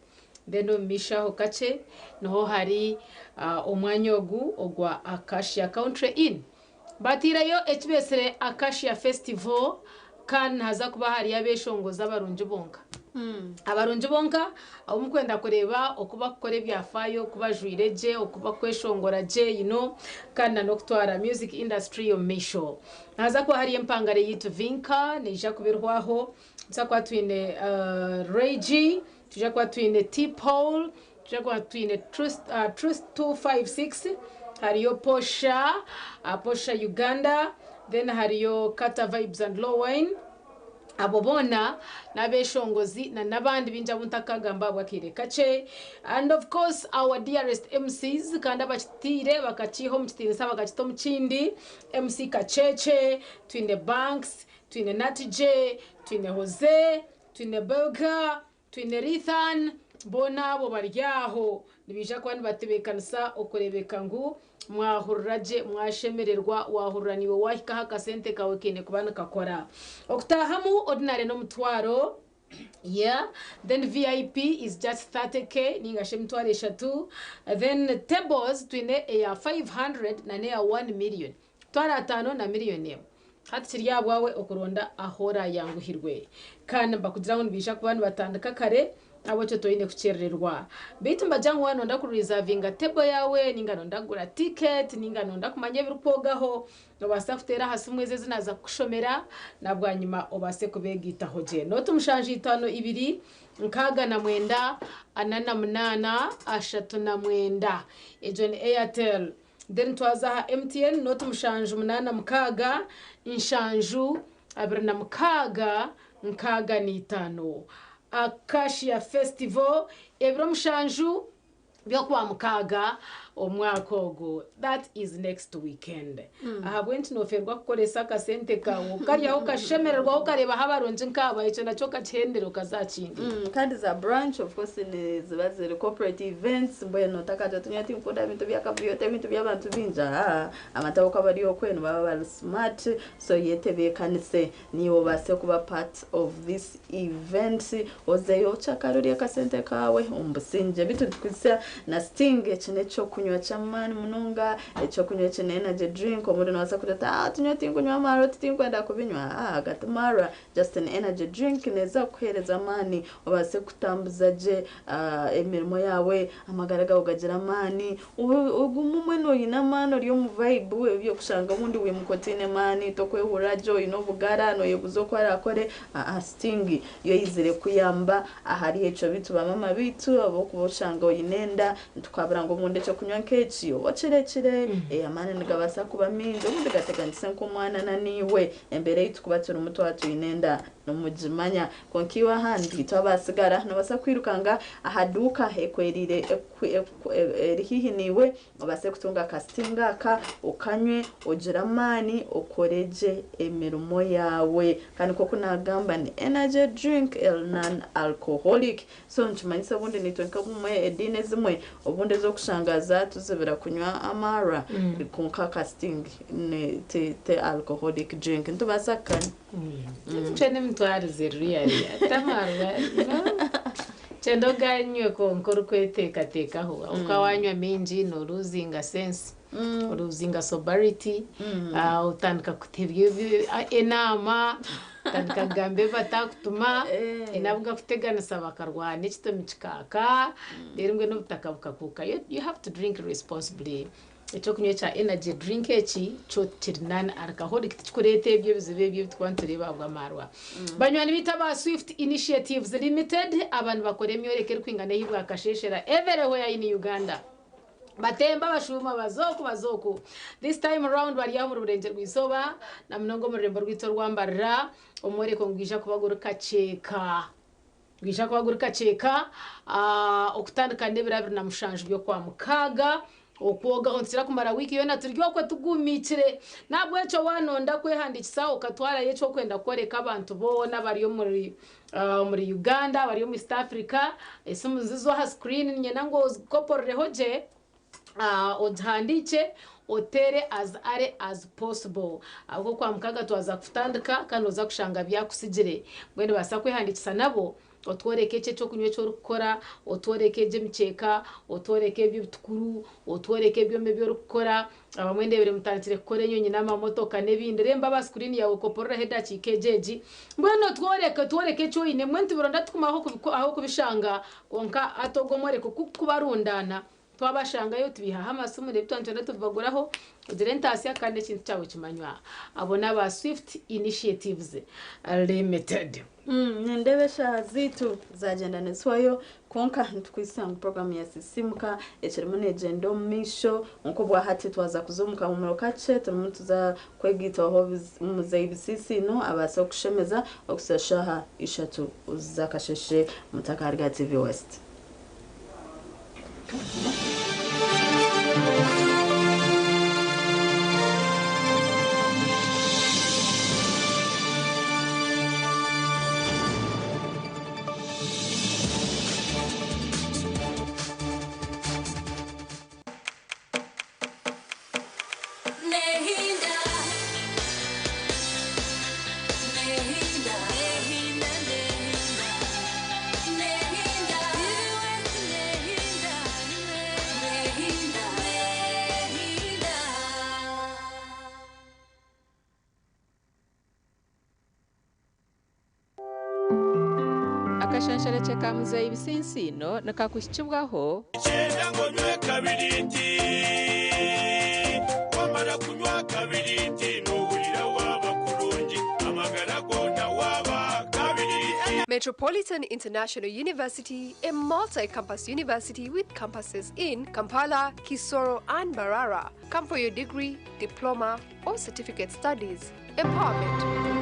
then omu maisho aho kakye niho hari omwanya ogu ogwa Acacia Country Inn. Batiireyo ekibesire Acacia Festival kandi nihaza kuba hariyo abeshongozi abarungi bonka. Abarungi bonka abu mukwenda kureeba oku bakukora ebyafaayo, oku bajwaire gye, oku bakweshongora gye you know kandi na n'okutwara music industry omu maisho. Nihaza kuba hariyo empangare yaitu Vinka neija kuba erwaho, nituza kuba twine Ray G, nituija kuba twine T Paul, nituija kuba twine Truth, Truth 256, hariyo Posha, Posha Uganda, then hariyo Kata Vibes and Low Wine. Abo boona n'abeshongozi na n'abandi baingi abu ntakagamba ahabw'akaire kakye. And of course our dearest MCs kandi abakitiire bakakiiha omu kitiinisa bakakita omu kindi, MC Kacheche, twine Banks, twine Natty J, twine Jose, twine Belga, Twine Rithan, boona abo bari aho nibaija kuba nibatebeekanisa okureebeka ngu mwahurira gye, mwashemererwa, waahurira naiwe waahika aha akasente kaawe kaine kuba nikakora. Okutaahamu ordinary n'omutwaro, yeah, then VIP is just 30K ninga shi emitwaro eshatu, then tables twine eya 500 na n'eya one million, mitwaro ataano na million emwe. Hati kiri aha bwawe okuronda ahu orayanguhirwe. Kandi nibakugira ngu nibaija kuba nibatandika kare, ahabw'ekyo toine kukyerererwa. Beitu nibagira ngu waaba noyenda kurizavinga table yaawe, ninga noyenda kugura ticket, ninga noyenda kumanya ebirikwogaho, nobaasa kuteera aha simu ezi ezi naaza kukushomera, na bwanyima obaase kubeegaitaho gye. Nooti mushanju itaano ibiri, 69, 48, 39. Egyo ni Airtel. Then twaza aha MTN nooti mushanju munaana mukaaga nshanju 26 65. Acacia Festival ebiro mushanju by'okwamukaaga omwaka ogu that is next weekend. Ahabw'enki nofeerwa kukoresa akasente kaawe okaryaho okashemererwaho okareebaho abarungi nkaaba ekyo nakyo okakihendera okaza aha kindi. Kandi za brunch of course niziba ziri corporate events mbwenu otakagira oti nyowe tinkukunda bintu by'akavuyo oti ebintu by'abantu baingi ahaa abantu ahabw'okuba bari okwe nibaba bari smart so yetebeekanise naiwe obaase kuba part of this event ozeyo okyakare orye akasente kaawe omu busingye beitu nitukuhitsya na sting eki n'ekyokunywa ky'amaani munonga ekyokunywa eki ni energy drink obundi nobaasa kugira oti aah nyowe tinkunywa amaarwa oti tinkwenda kubinywa aah aga ti maarwa Just an energy drink neeza kukuheereza amaani obaase kutambuza gye emirimo yaawe, amagara gaawe gagire amaani, ogume mbwenu oine amaani ori omu vibe eby'okushanga obundi wiimuka otaine maani, tokwehurira gye, oine obugara, nooyebuuza oku oraakore, aa sting yo eizire kuyamba ahari ekyo. Beitu bamaama beitu ahabw'okuba oshanga oine enda, nitukuhabura ngu obundi eky'okunywa nk'eki obe okirekire, amaani nigabaasa kuba maingi obundi gateganise nk'omwana na naiwe. Embeera ei turikuba turimu twaba twine enda nimugimanya. Kwonka iwe ahandi twaba tsigara, noobaasa kwirukanga aha duuka ekwereire eri haihi naiwe obaase kutunga akasitinga aka okanywe ogire amaani okore gye emirimo yaawe. Kandi nk'oku naagamba ni energy drink eri non alcoholic. So nikimanyisa obundi naitwe nk'obumwe ediini ezimwe obundi ez'okushanga zatuzibira kunywa amaarwa kwonka aka sting ti ti alcoholic drink nitubaasa kukanywa. Emicwe n'emitwarize really ati amaarwa no kyenda oganywe kwonka orikweteekateekaho ahabw'okuba wanywa maingi no losinga sense olosinga sobriety otandika kutebya enaama otandika kugamba ebi batakutuma enabu kuteganisa bakarwana ekitomi kikaaka reero mbwenu obutaka bukakuuka you have to drink responsibly. Ekyokunywa ekya energy drink eki kyo kiri non alcoholic tikikureeta ebyo ebizibu ebyo ebi turikuba nitureeba ahabw'amaarwa. Banywani baitu aba Swift Initiatives Limited aba nibakora emyoreko erikwingana ei bwakasheeshera everywhere in Uganda. Batemba bashuuma baza oku baza oku. This time round bari aha omuri Burengyerwa Izooba na munonga omu rurembo rwaitu orwa Mbarara. Omworeko nigwija kuba guri kakyeka. Nigwija kuba guri kakyeka okutandika n'ebiro 27 by'Okwamukaaga. Okwogaho nitukira kumara wiiki yoona turi okwo tugumiikire. N'ahabw'ekyo waanonda kwehandiikisa okatwarayo eki orikwenda kworeka abantu boona abari omuri omuri Uganda, abari omu East Africa, esimu zizo aha screen niinyenda ngu ozikopororeho gye, ogihandiikye, oteere as early as possible. Ahabw'okuba Okwamukaaga twaza kutandika kandi nooza kushanga byakusigire. Mbwenu noobaasa kwehandiikisa nabo. Otworeke eki ekyokunywa eki orikukora, otworeke egyo emikyeka, otworeke ebyo ebitukuru, otworeke ebyoma ebi orikukora. Abamwe ndebire mutandikire kukora enyonyi n'amamotoka n'ebindi. Reeba aha sikuriini yaawe okopororeho edakiika egyo egi. Mbwenu otworeke, otworeke eki oine. Mbwenu tibironda tukumaho ah'okubishanga, kwonka hati ogwo omworeko ku kubarundaana, twabashangayo tubiihaho amasimu n'ebi twaba nitwenda tubibaguraho, ogire entaasya kandi ekintu kyawe kimanywa. Abo n'aba Swift Initiatives Limited. Nindeeba eshaaha zaitu zagyenda nizihwayo kwonka nitukwitsya ngu puroguraamu ya Sisiimuka ekirimu neegyenda omu maisho. Nk'obwahati twaza kuza omu kahumuro kakye turimu nituza kwegaitwaho Muzeeyi Bisiisiino abaase kukushemeza okuhitsya shaaha ishatu z'akasheeshe mutakaruga TV West. Nehinda, nehinda, nehinda, nehinda, nehinda, nehinda, nehinda. Akashansharakye ka muzeeyi Bisinsiino nikakuhikibwaho. Kyenda ngu onywe kabiriiti. Wamara kunywa kabiriiti noohurira waaba kurungi, amagara goona waaba kabiriiti. Metropolitan International University, a multi campus university with campuses in Kampala, Kisoro, and Mbarara. Come for your degree, diploma, or certificate studies. Empowerment.